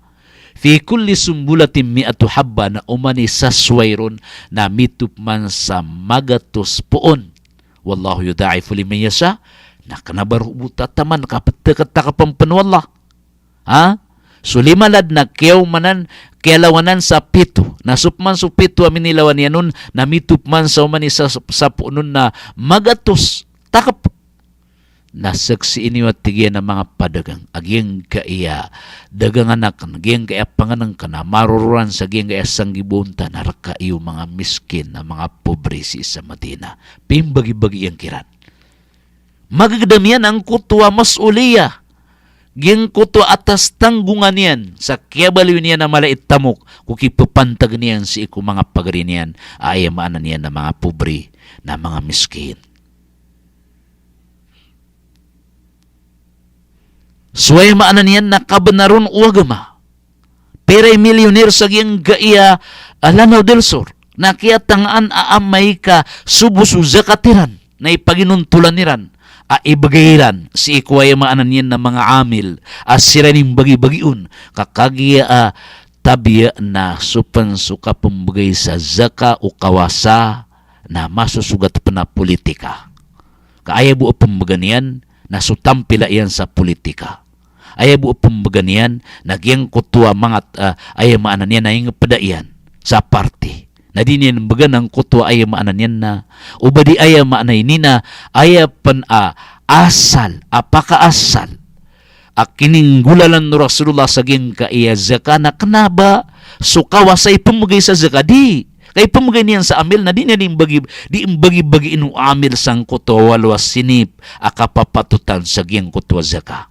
"Fi kulli sumbulatin mi'atu habba," na oman i sa soway ron na mito pman sa magatos poon. "Wallahu yudha'ifu liman yasha," na kna ba roo bo tataman ka pthakthakthakan pn o Allah. Ha? So lima lad na kiyaomanan, kiyalawanan sa pito. Na so pman so pito a minilawan iyan on, na mito pman sa oman i sa, sa poon on na magatos takp. Na saksii niyo a tig iyan a manga padagang, a giyangkaya dagangan akn, giyangkaya pangnngkn a marororan sa giyangkaya sanggibo a onta na rka iyo manga miskin, a manga pobre sii sa Madina. Pimbagibagi iyan kiran. Magagdam iyan angkoto a mas'uliyah, giyangkoto a atas tanggongan iyan, sa kiyabaloy niyan a mala i tamok ko kipapantag niyan sii ko manga pagari niyan, a aya maana niyan na manga pobre, na manga miskin. So aya maana niyan na kabnar on o agama. Pira i milyonir sa giyangkaya a Lanao del Sur. Na kiyatangaan a amay ka sobo so zakat iran na ipaginontolan iran a ibegay iran sii ko aya maana niyan na manga amil a siran i mbagibagi on, ka kagiya a tabiya na so pen so kapembegay sa zakat o kawasa na masosogat pen a politika. Ka aya bo a pembegan iyan na so tampila iyan sa politika. Aya bo a pembegan iyan na giyangkoto a manga, ah, aya maana niyan na ingepeda iyan sa parti. Na di niyan mbegan angkoto a aya maana niyan na, o ba di aya maana ini na, aya pen a asal, a pakaasal a kininggolalan o Rasulullah sa giyangkaya zakat na kena ba so kawasa i pembegay sa zakat, di. Ka ipembegay niyan sa amil na di niyan di mbagi, di mbagibagi o amil sangkoto a walo a sinip a kapapatotan sa giyangkoto a zakat.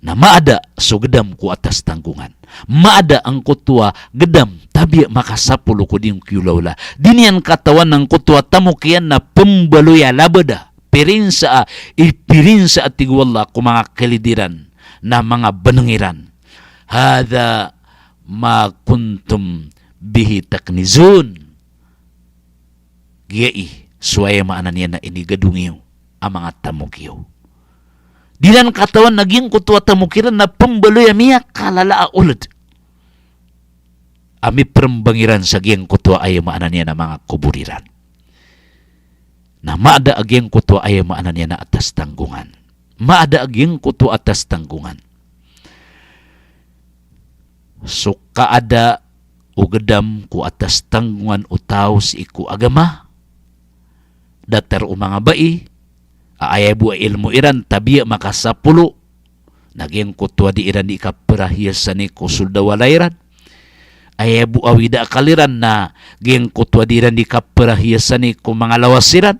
Na maada so gedam ko atas tanggongan. Maada angkoto a gedam, tabiya makasapolo ko di ngkiolaola. Di niyan katawan angkoto a tamok iyan na pembaloy a labada. Pirinsa a, ipirinsa a tig o Allah ko manga kalid iran na manga beneng iran. Hadha ma kuntum bihi taknizun. Giyai so aya maana niyan na inigadong iyo a manga tamok iyo. Di iran katawan na giyangkoto a tamok iran na pembaloy a miyakalala a oled a miperembang iran sa giyangkoto a aya maana niyan na manga kobor iran. Na maada a giyangkoto a aya maana niyan na atas tanggongan. Maada a giyangkoto a atas tanggongan. So kaada o gedam ko atas tanggongan o taw sii ko agama, datar o manga bai a aya bo a ilmo iran tabiya makasapolo, na giyangkoto a di iran di kaperahiya sani ko soled a walay iran. Aya bo a awid a akal iran na giyangkoto a di iran di kaperahiya sani ko manga lawas iran.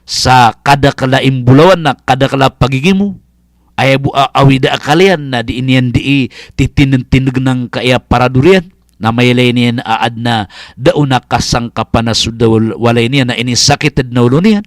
Sa kadakel a imbolawan na kadakel a pagigimo. Aya bo a awid a akal iyan na di niyan di titindegtindeg angkaya parador iyan. Na mailay niyan a aden a da on a kasangkapan a soled a wal-, walay niyan na inisakit den a olo niyan.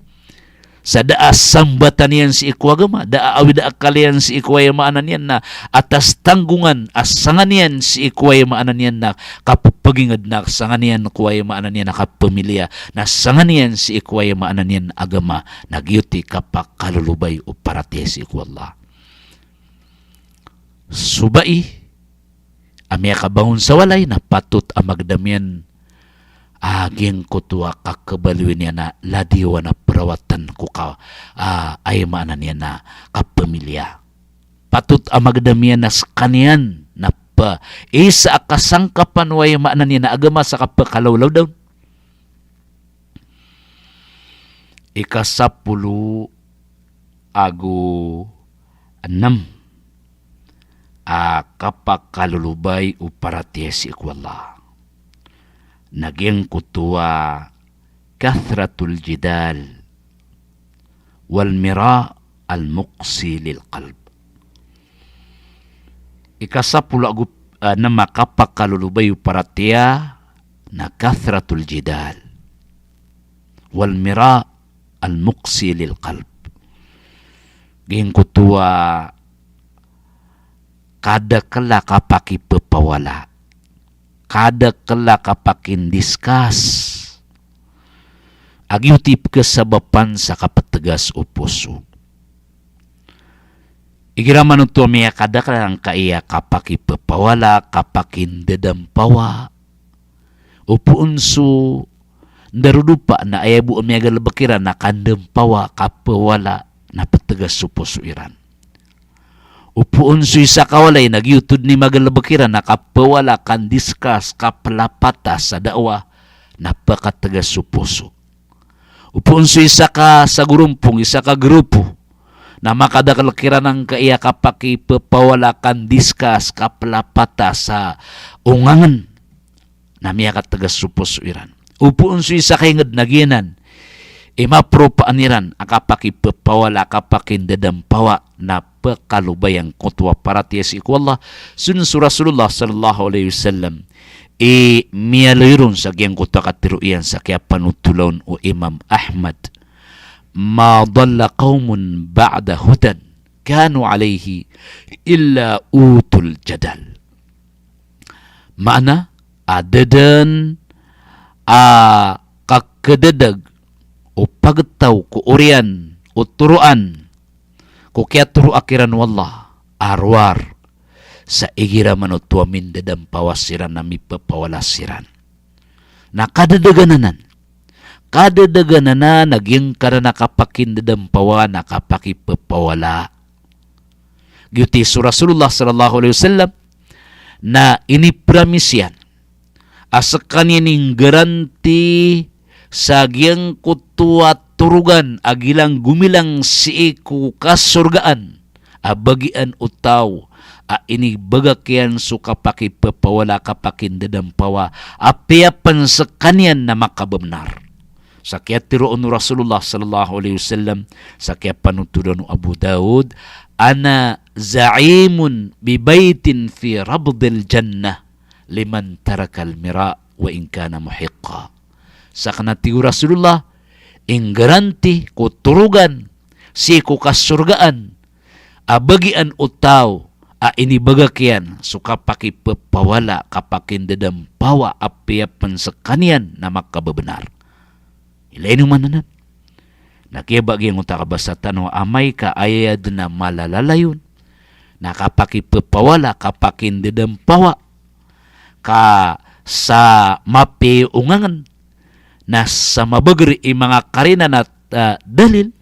Sa da a sambatan iyan sii ko agama, da a awid a akal iyan sii ko aya maana niyan na atas tanggongan a sangan iyan sii ko aya maana niyan na kapepeginged na sangan iyan ko aya maana niyan na kapemiliya, na sangan iyan sii ko aya maana niyan agama, na giyoto i kapakalolobay o paratiyaya sii ko Allah. So bai a miyakabangon sa walay na patot a magedam iyan a giyangkoto a kakebaloy niyan a ladiyawan a perawatan ko ka, a, aya maana niyan na kapemiliya. Patot a magedam iyan a sekaniyan na pe, isa a kasangkapan o aya maana niyan na agama sa kapekalawlaw daon. Ikasapolo ago enem a kapakalolobay o paratiyaya sii ko Allah na giyangkoto a kathratul jidal wal mira al muqsi lil qalb. Ikasapolo ago, ah, enem a kapakalolobay o paratiyaya na kathratul jidal wal mira al muqsi lil qalb. Giyangkoto a kadakel a kapakipepawala, kadakel a kapakindiskas a giyoto i pekesabapan sa kapetegas o poso. Igira manoto a miyakadakel angkaya kapakipepawala, kapakindadampawa. Opama so ndarodopa na aya bo a miyagalebek iran na kandampawa, kapawala, na petegas so poso iran. Opama so isa ka walay na giyoto den i magalebek iran na kapawala, kandiskas, kapelapata sa da'wah, na pekategas so poso. Opama so isa ka sagorompong, isa ka grupo, na makadakel kiran angkaya kapakipepawala, kandiskas, kapelapata sa ongangen, na miyakategas so poso iran. Opama so isa ka inged na giyanan i maperopaan iran a kapakipepawala, kapakindadampawa, na pekalobayan angkoto a paratiyaya sii ko Allah. Sunan so Rasulullah sallallahu alaihi wasallam i miyaloy ron sa giyangkoto a katero iyan sa kiyapanothola on o Imam Ahmad, "Ma dalla qawmun ba'da hudan kanu alayhi illa utul jadal." Maana, a da dn a kakadadag o pagtaw ko oriyan o toroan ko kiyatoroa kiran o Allah a rowar sa igira man oto a mindadampawa siran na mipapawala siran. Na kadadagan anan, kadadagan anan a giyangkanan a kapakindadampawa na kapakipapawala. Giyoto i so Rasulullah sallallahu alaihi wasallam na inipromise iyan a skaniyan i nggaranti sa giyangkoto a torogan a gilang gomilang sii ko kasorgaan a bagian o taw a inibagak iyan so kapakipapawala, kapakindadampawa, apiya pn skaniyan na makabnar. Sa kiyatharoa on o Rasulullah sallallahu alaihi wasallam, sa kiyapanothol on o Abu Daud, "Ana za'imun bi baitin fi rabdil jannah liman tarakal mira wa in kana muhiqqa." Sakn a tig o Rasulullah, inggaranti ko torogan sii ko kasorgaan a bagian o taw a inibagak iyan so kapakipapawala, kapakindadampawa, apiya pn skaniyan na makabnar. Ilay niyo man anan. Na kiyabagi angkoto a kabasa tano a amay ka aya dn a malalalayon na kapakipapawala, kapakindadampawa, ka sa mapiya i ongangn, na sa mabagr i manga karina na, ah, dalil,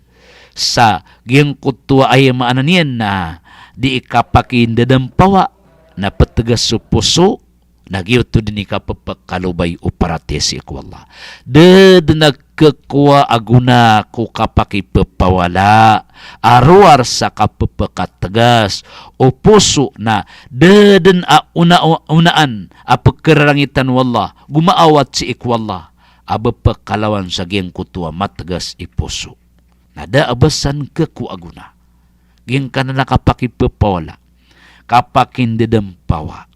sa giyangkoto a aya maana niyan na dii kapakindadampawa, na ptgas so poso, na giyoto dn i kapepkalobay o paratiyaya sii ko Allah. Da dn a khakowa a gona ko kapakipepawala a rowar sa kapepkatgas o poso, na da dn a ona, onaan a pkhararangitan o Allah, go maawat sii ko Allah, a ba pkhalawan sa giyangkoto a matgas i poso. Na da a ba san khakowa a gona. Giyangkanan a kapakipepawala, kapakindadampawa,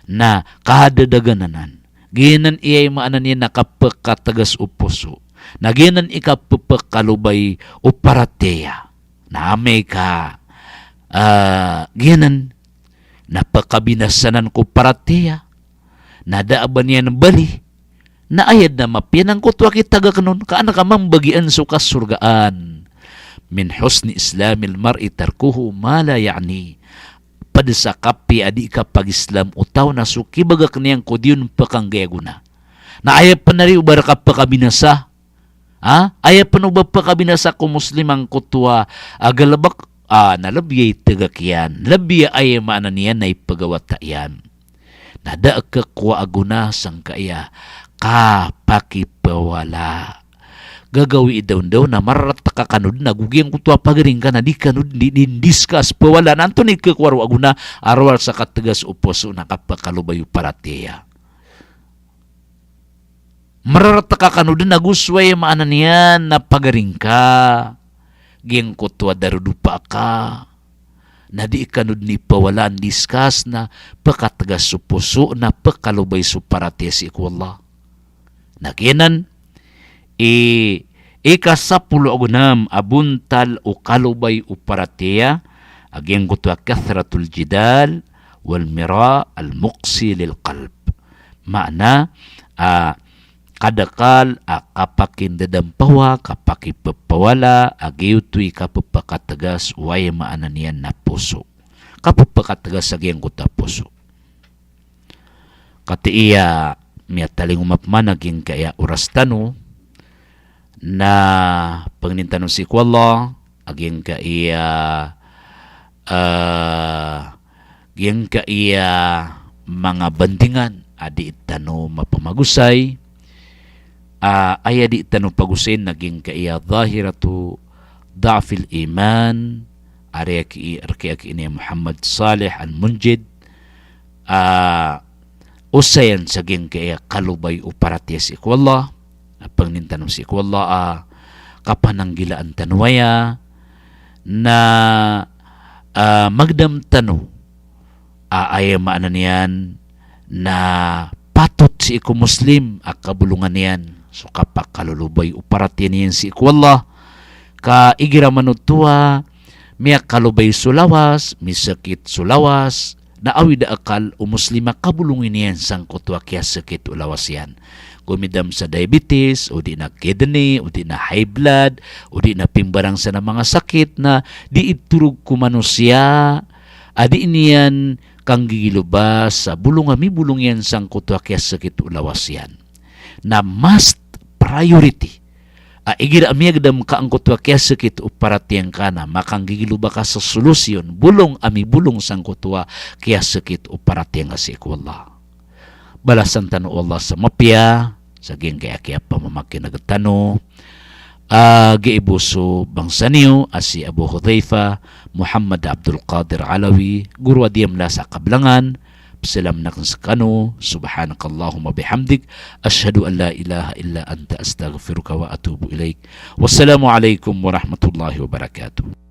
na kadadagan anan. Giyanan i aya maana niyan na kapekatgas o poso. Na giyanan i kapepkalobay o paratiyaya. Na amay ka, ah, giyanan na pkabinasa anan ko paratiyaya, na da a ba niyan bali, na aya dn a mapiya na angkoto a kitagakn on, ka an ka mambagian so kasorgaan. Min husni islamil mar'i tarkuhu ma la ya'ni. Pd sa kapiya a dii kapag-Islam o taw na so kibagak niyan ko di on pkhanggay a gona. Na aya pn ari o ba rka pkabinasa, ha? Aya pn o ba pkabinasa ko Muslim angkoto a galbk, ah, na lbi a itagak iyan, lbi a aya maana niyan na ipagawata iyan. Na da a khakowa a gona sangkaya kapakipawala. Gagawii dawndaw na mararata ka kano dn ago giyangkoto a pagaring ka na di kano dn di, di ndiskas pawala. Na antonaa i khakowa roo a gona a rowar sa katgas o poso na kapkalobay o paratiyaya. Mararata ka kano dn ago so aya maana niyan na pagaring ka, giyangkoto a darodopa ka, na di kano dn i pawala, ndiskas na pkatgas so poso, na pkalobay so paratiyaya sii ko Allah. Na giyanan i, ika sapolo ago nm a bontal o kalobay o paratiyaya, a giyangkoto a kathratul jidal wal mira al muqsi lil qalb. Maana, ah, kadakl a kapakindadampawa, kapakipepawala, a giyoto i kapepakatgas o aya maana niyan na poso. Kapepakatgas a giyangkoto a poso. Katii a miyatalingoma pman a giyangkaya oras tano, na pangnin tano sii ko Allah a giyangkaya, ah, giyangkaya manga bandingan a di tano mapamagosay, ah, aya di tano pagosayn na giyangkaya zahiratu dha'fil iman, a rk-, rkn i Muhammad Salih Al-Munjid, ah, osayan sa giyangkaya kalobay o paratiyaya sii ko Allah, a pangnin tano sii ko Allah a kapananggilaan tano aya, na, ah, magdam tano a aya maana niyan na patot sii ko Muslim a kabolongan iyan so kapakalolobay o paratiyaya niyan sii ko Allah. Ka igira man oto a miyakalobay so lawas, misakit so lawas, na awid a akal o Muslim a kabolongin iyan sangkoto a kiyasakit o lawas iyan. Gomidam sa diabetes, o di na kidney, o di na high blood, o di na pimbarang san a manga sakit na di itorog ko manosiya a di niyan kanggigiloba sa bolong a mibolong iyan sangkoto a kiyasakit o lawas iyan. Na must priority a igira a miyagdam ka angkoto a kiyasakit o paratiyaya ngka na makanggigiloba ka sa solusyon, bolong a mibolong sangkoto a kiyasakit o paratiyaya ngka sii ko Allah. Balasan tano o Allah sa mapiya sa giyangkaya kiyapamamakineg tano a giya bo so bangsa niyo a si Abu Hudhaifa Muhammad Abdul Qadir Alawi, goro a diyamla sa kablangan. Psalam akn skano, subhanakallahumma bihamdik, ashhadu an la ilaha illa anta, astaghfiruka wa atubu ilaik. Wassalamu alaikum warahmatullahi wabarakatuh.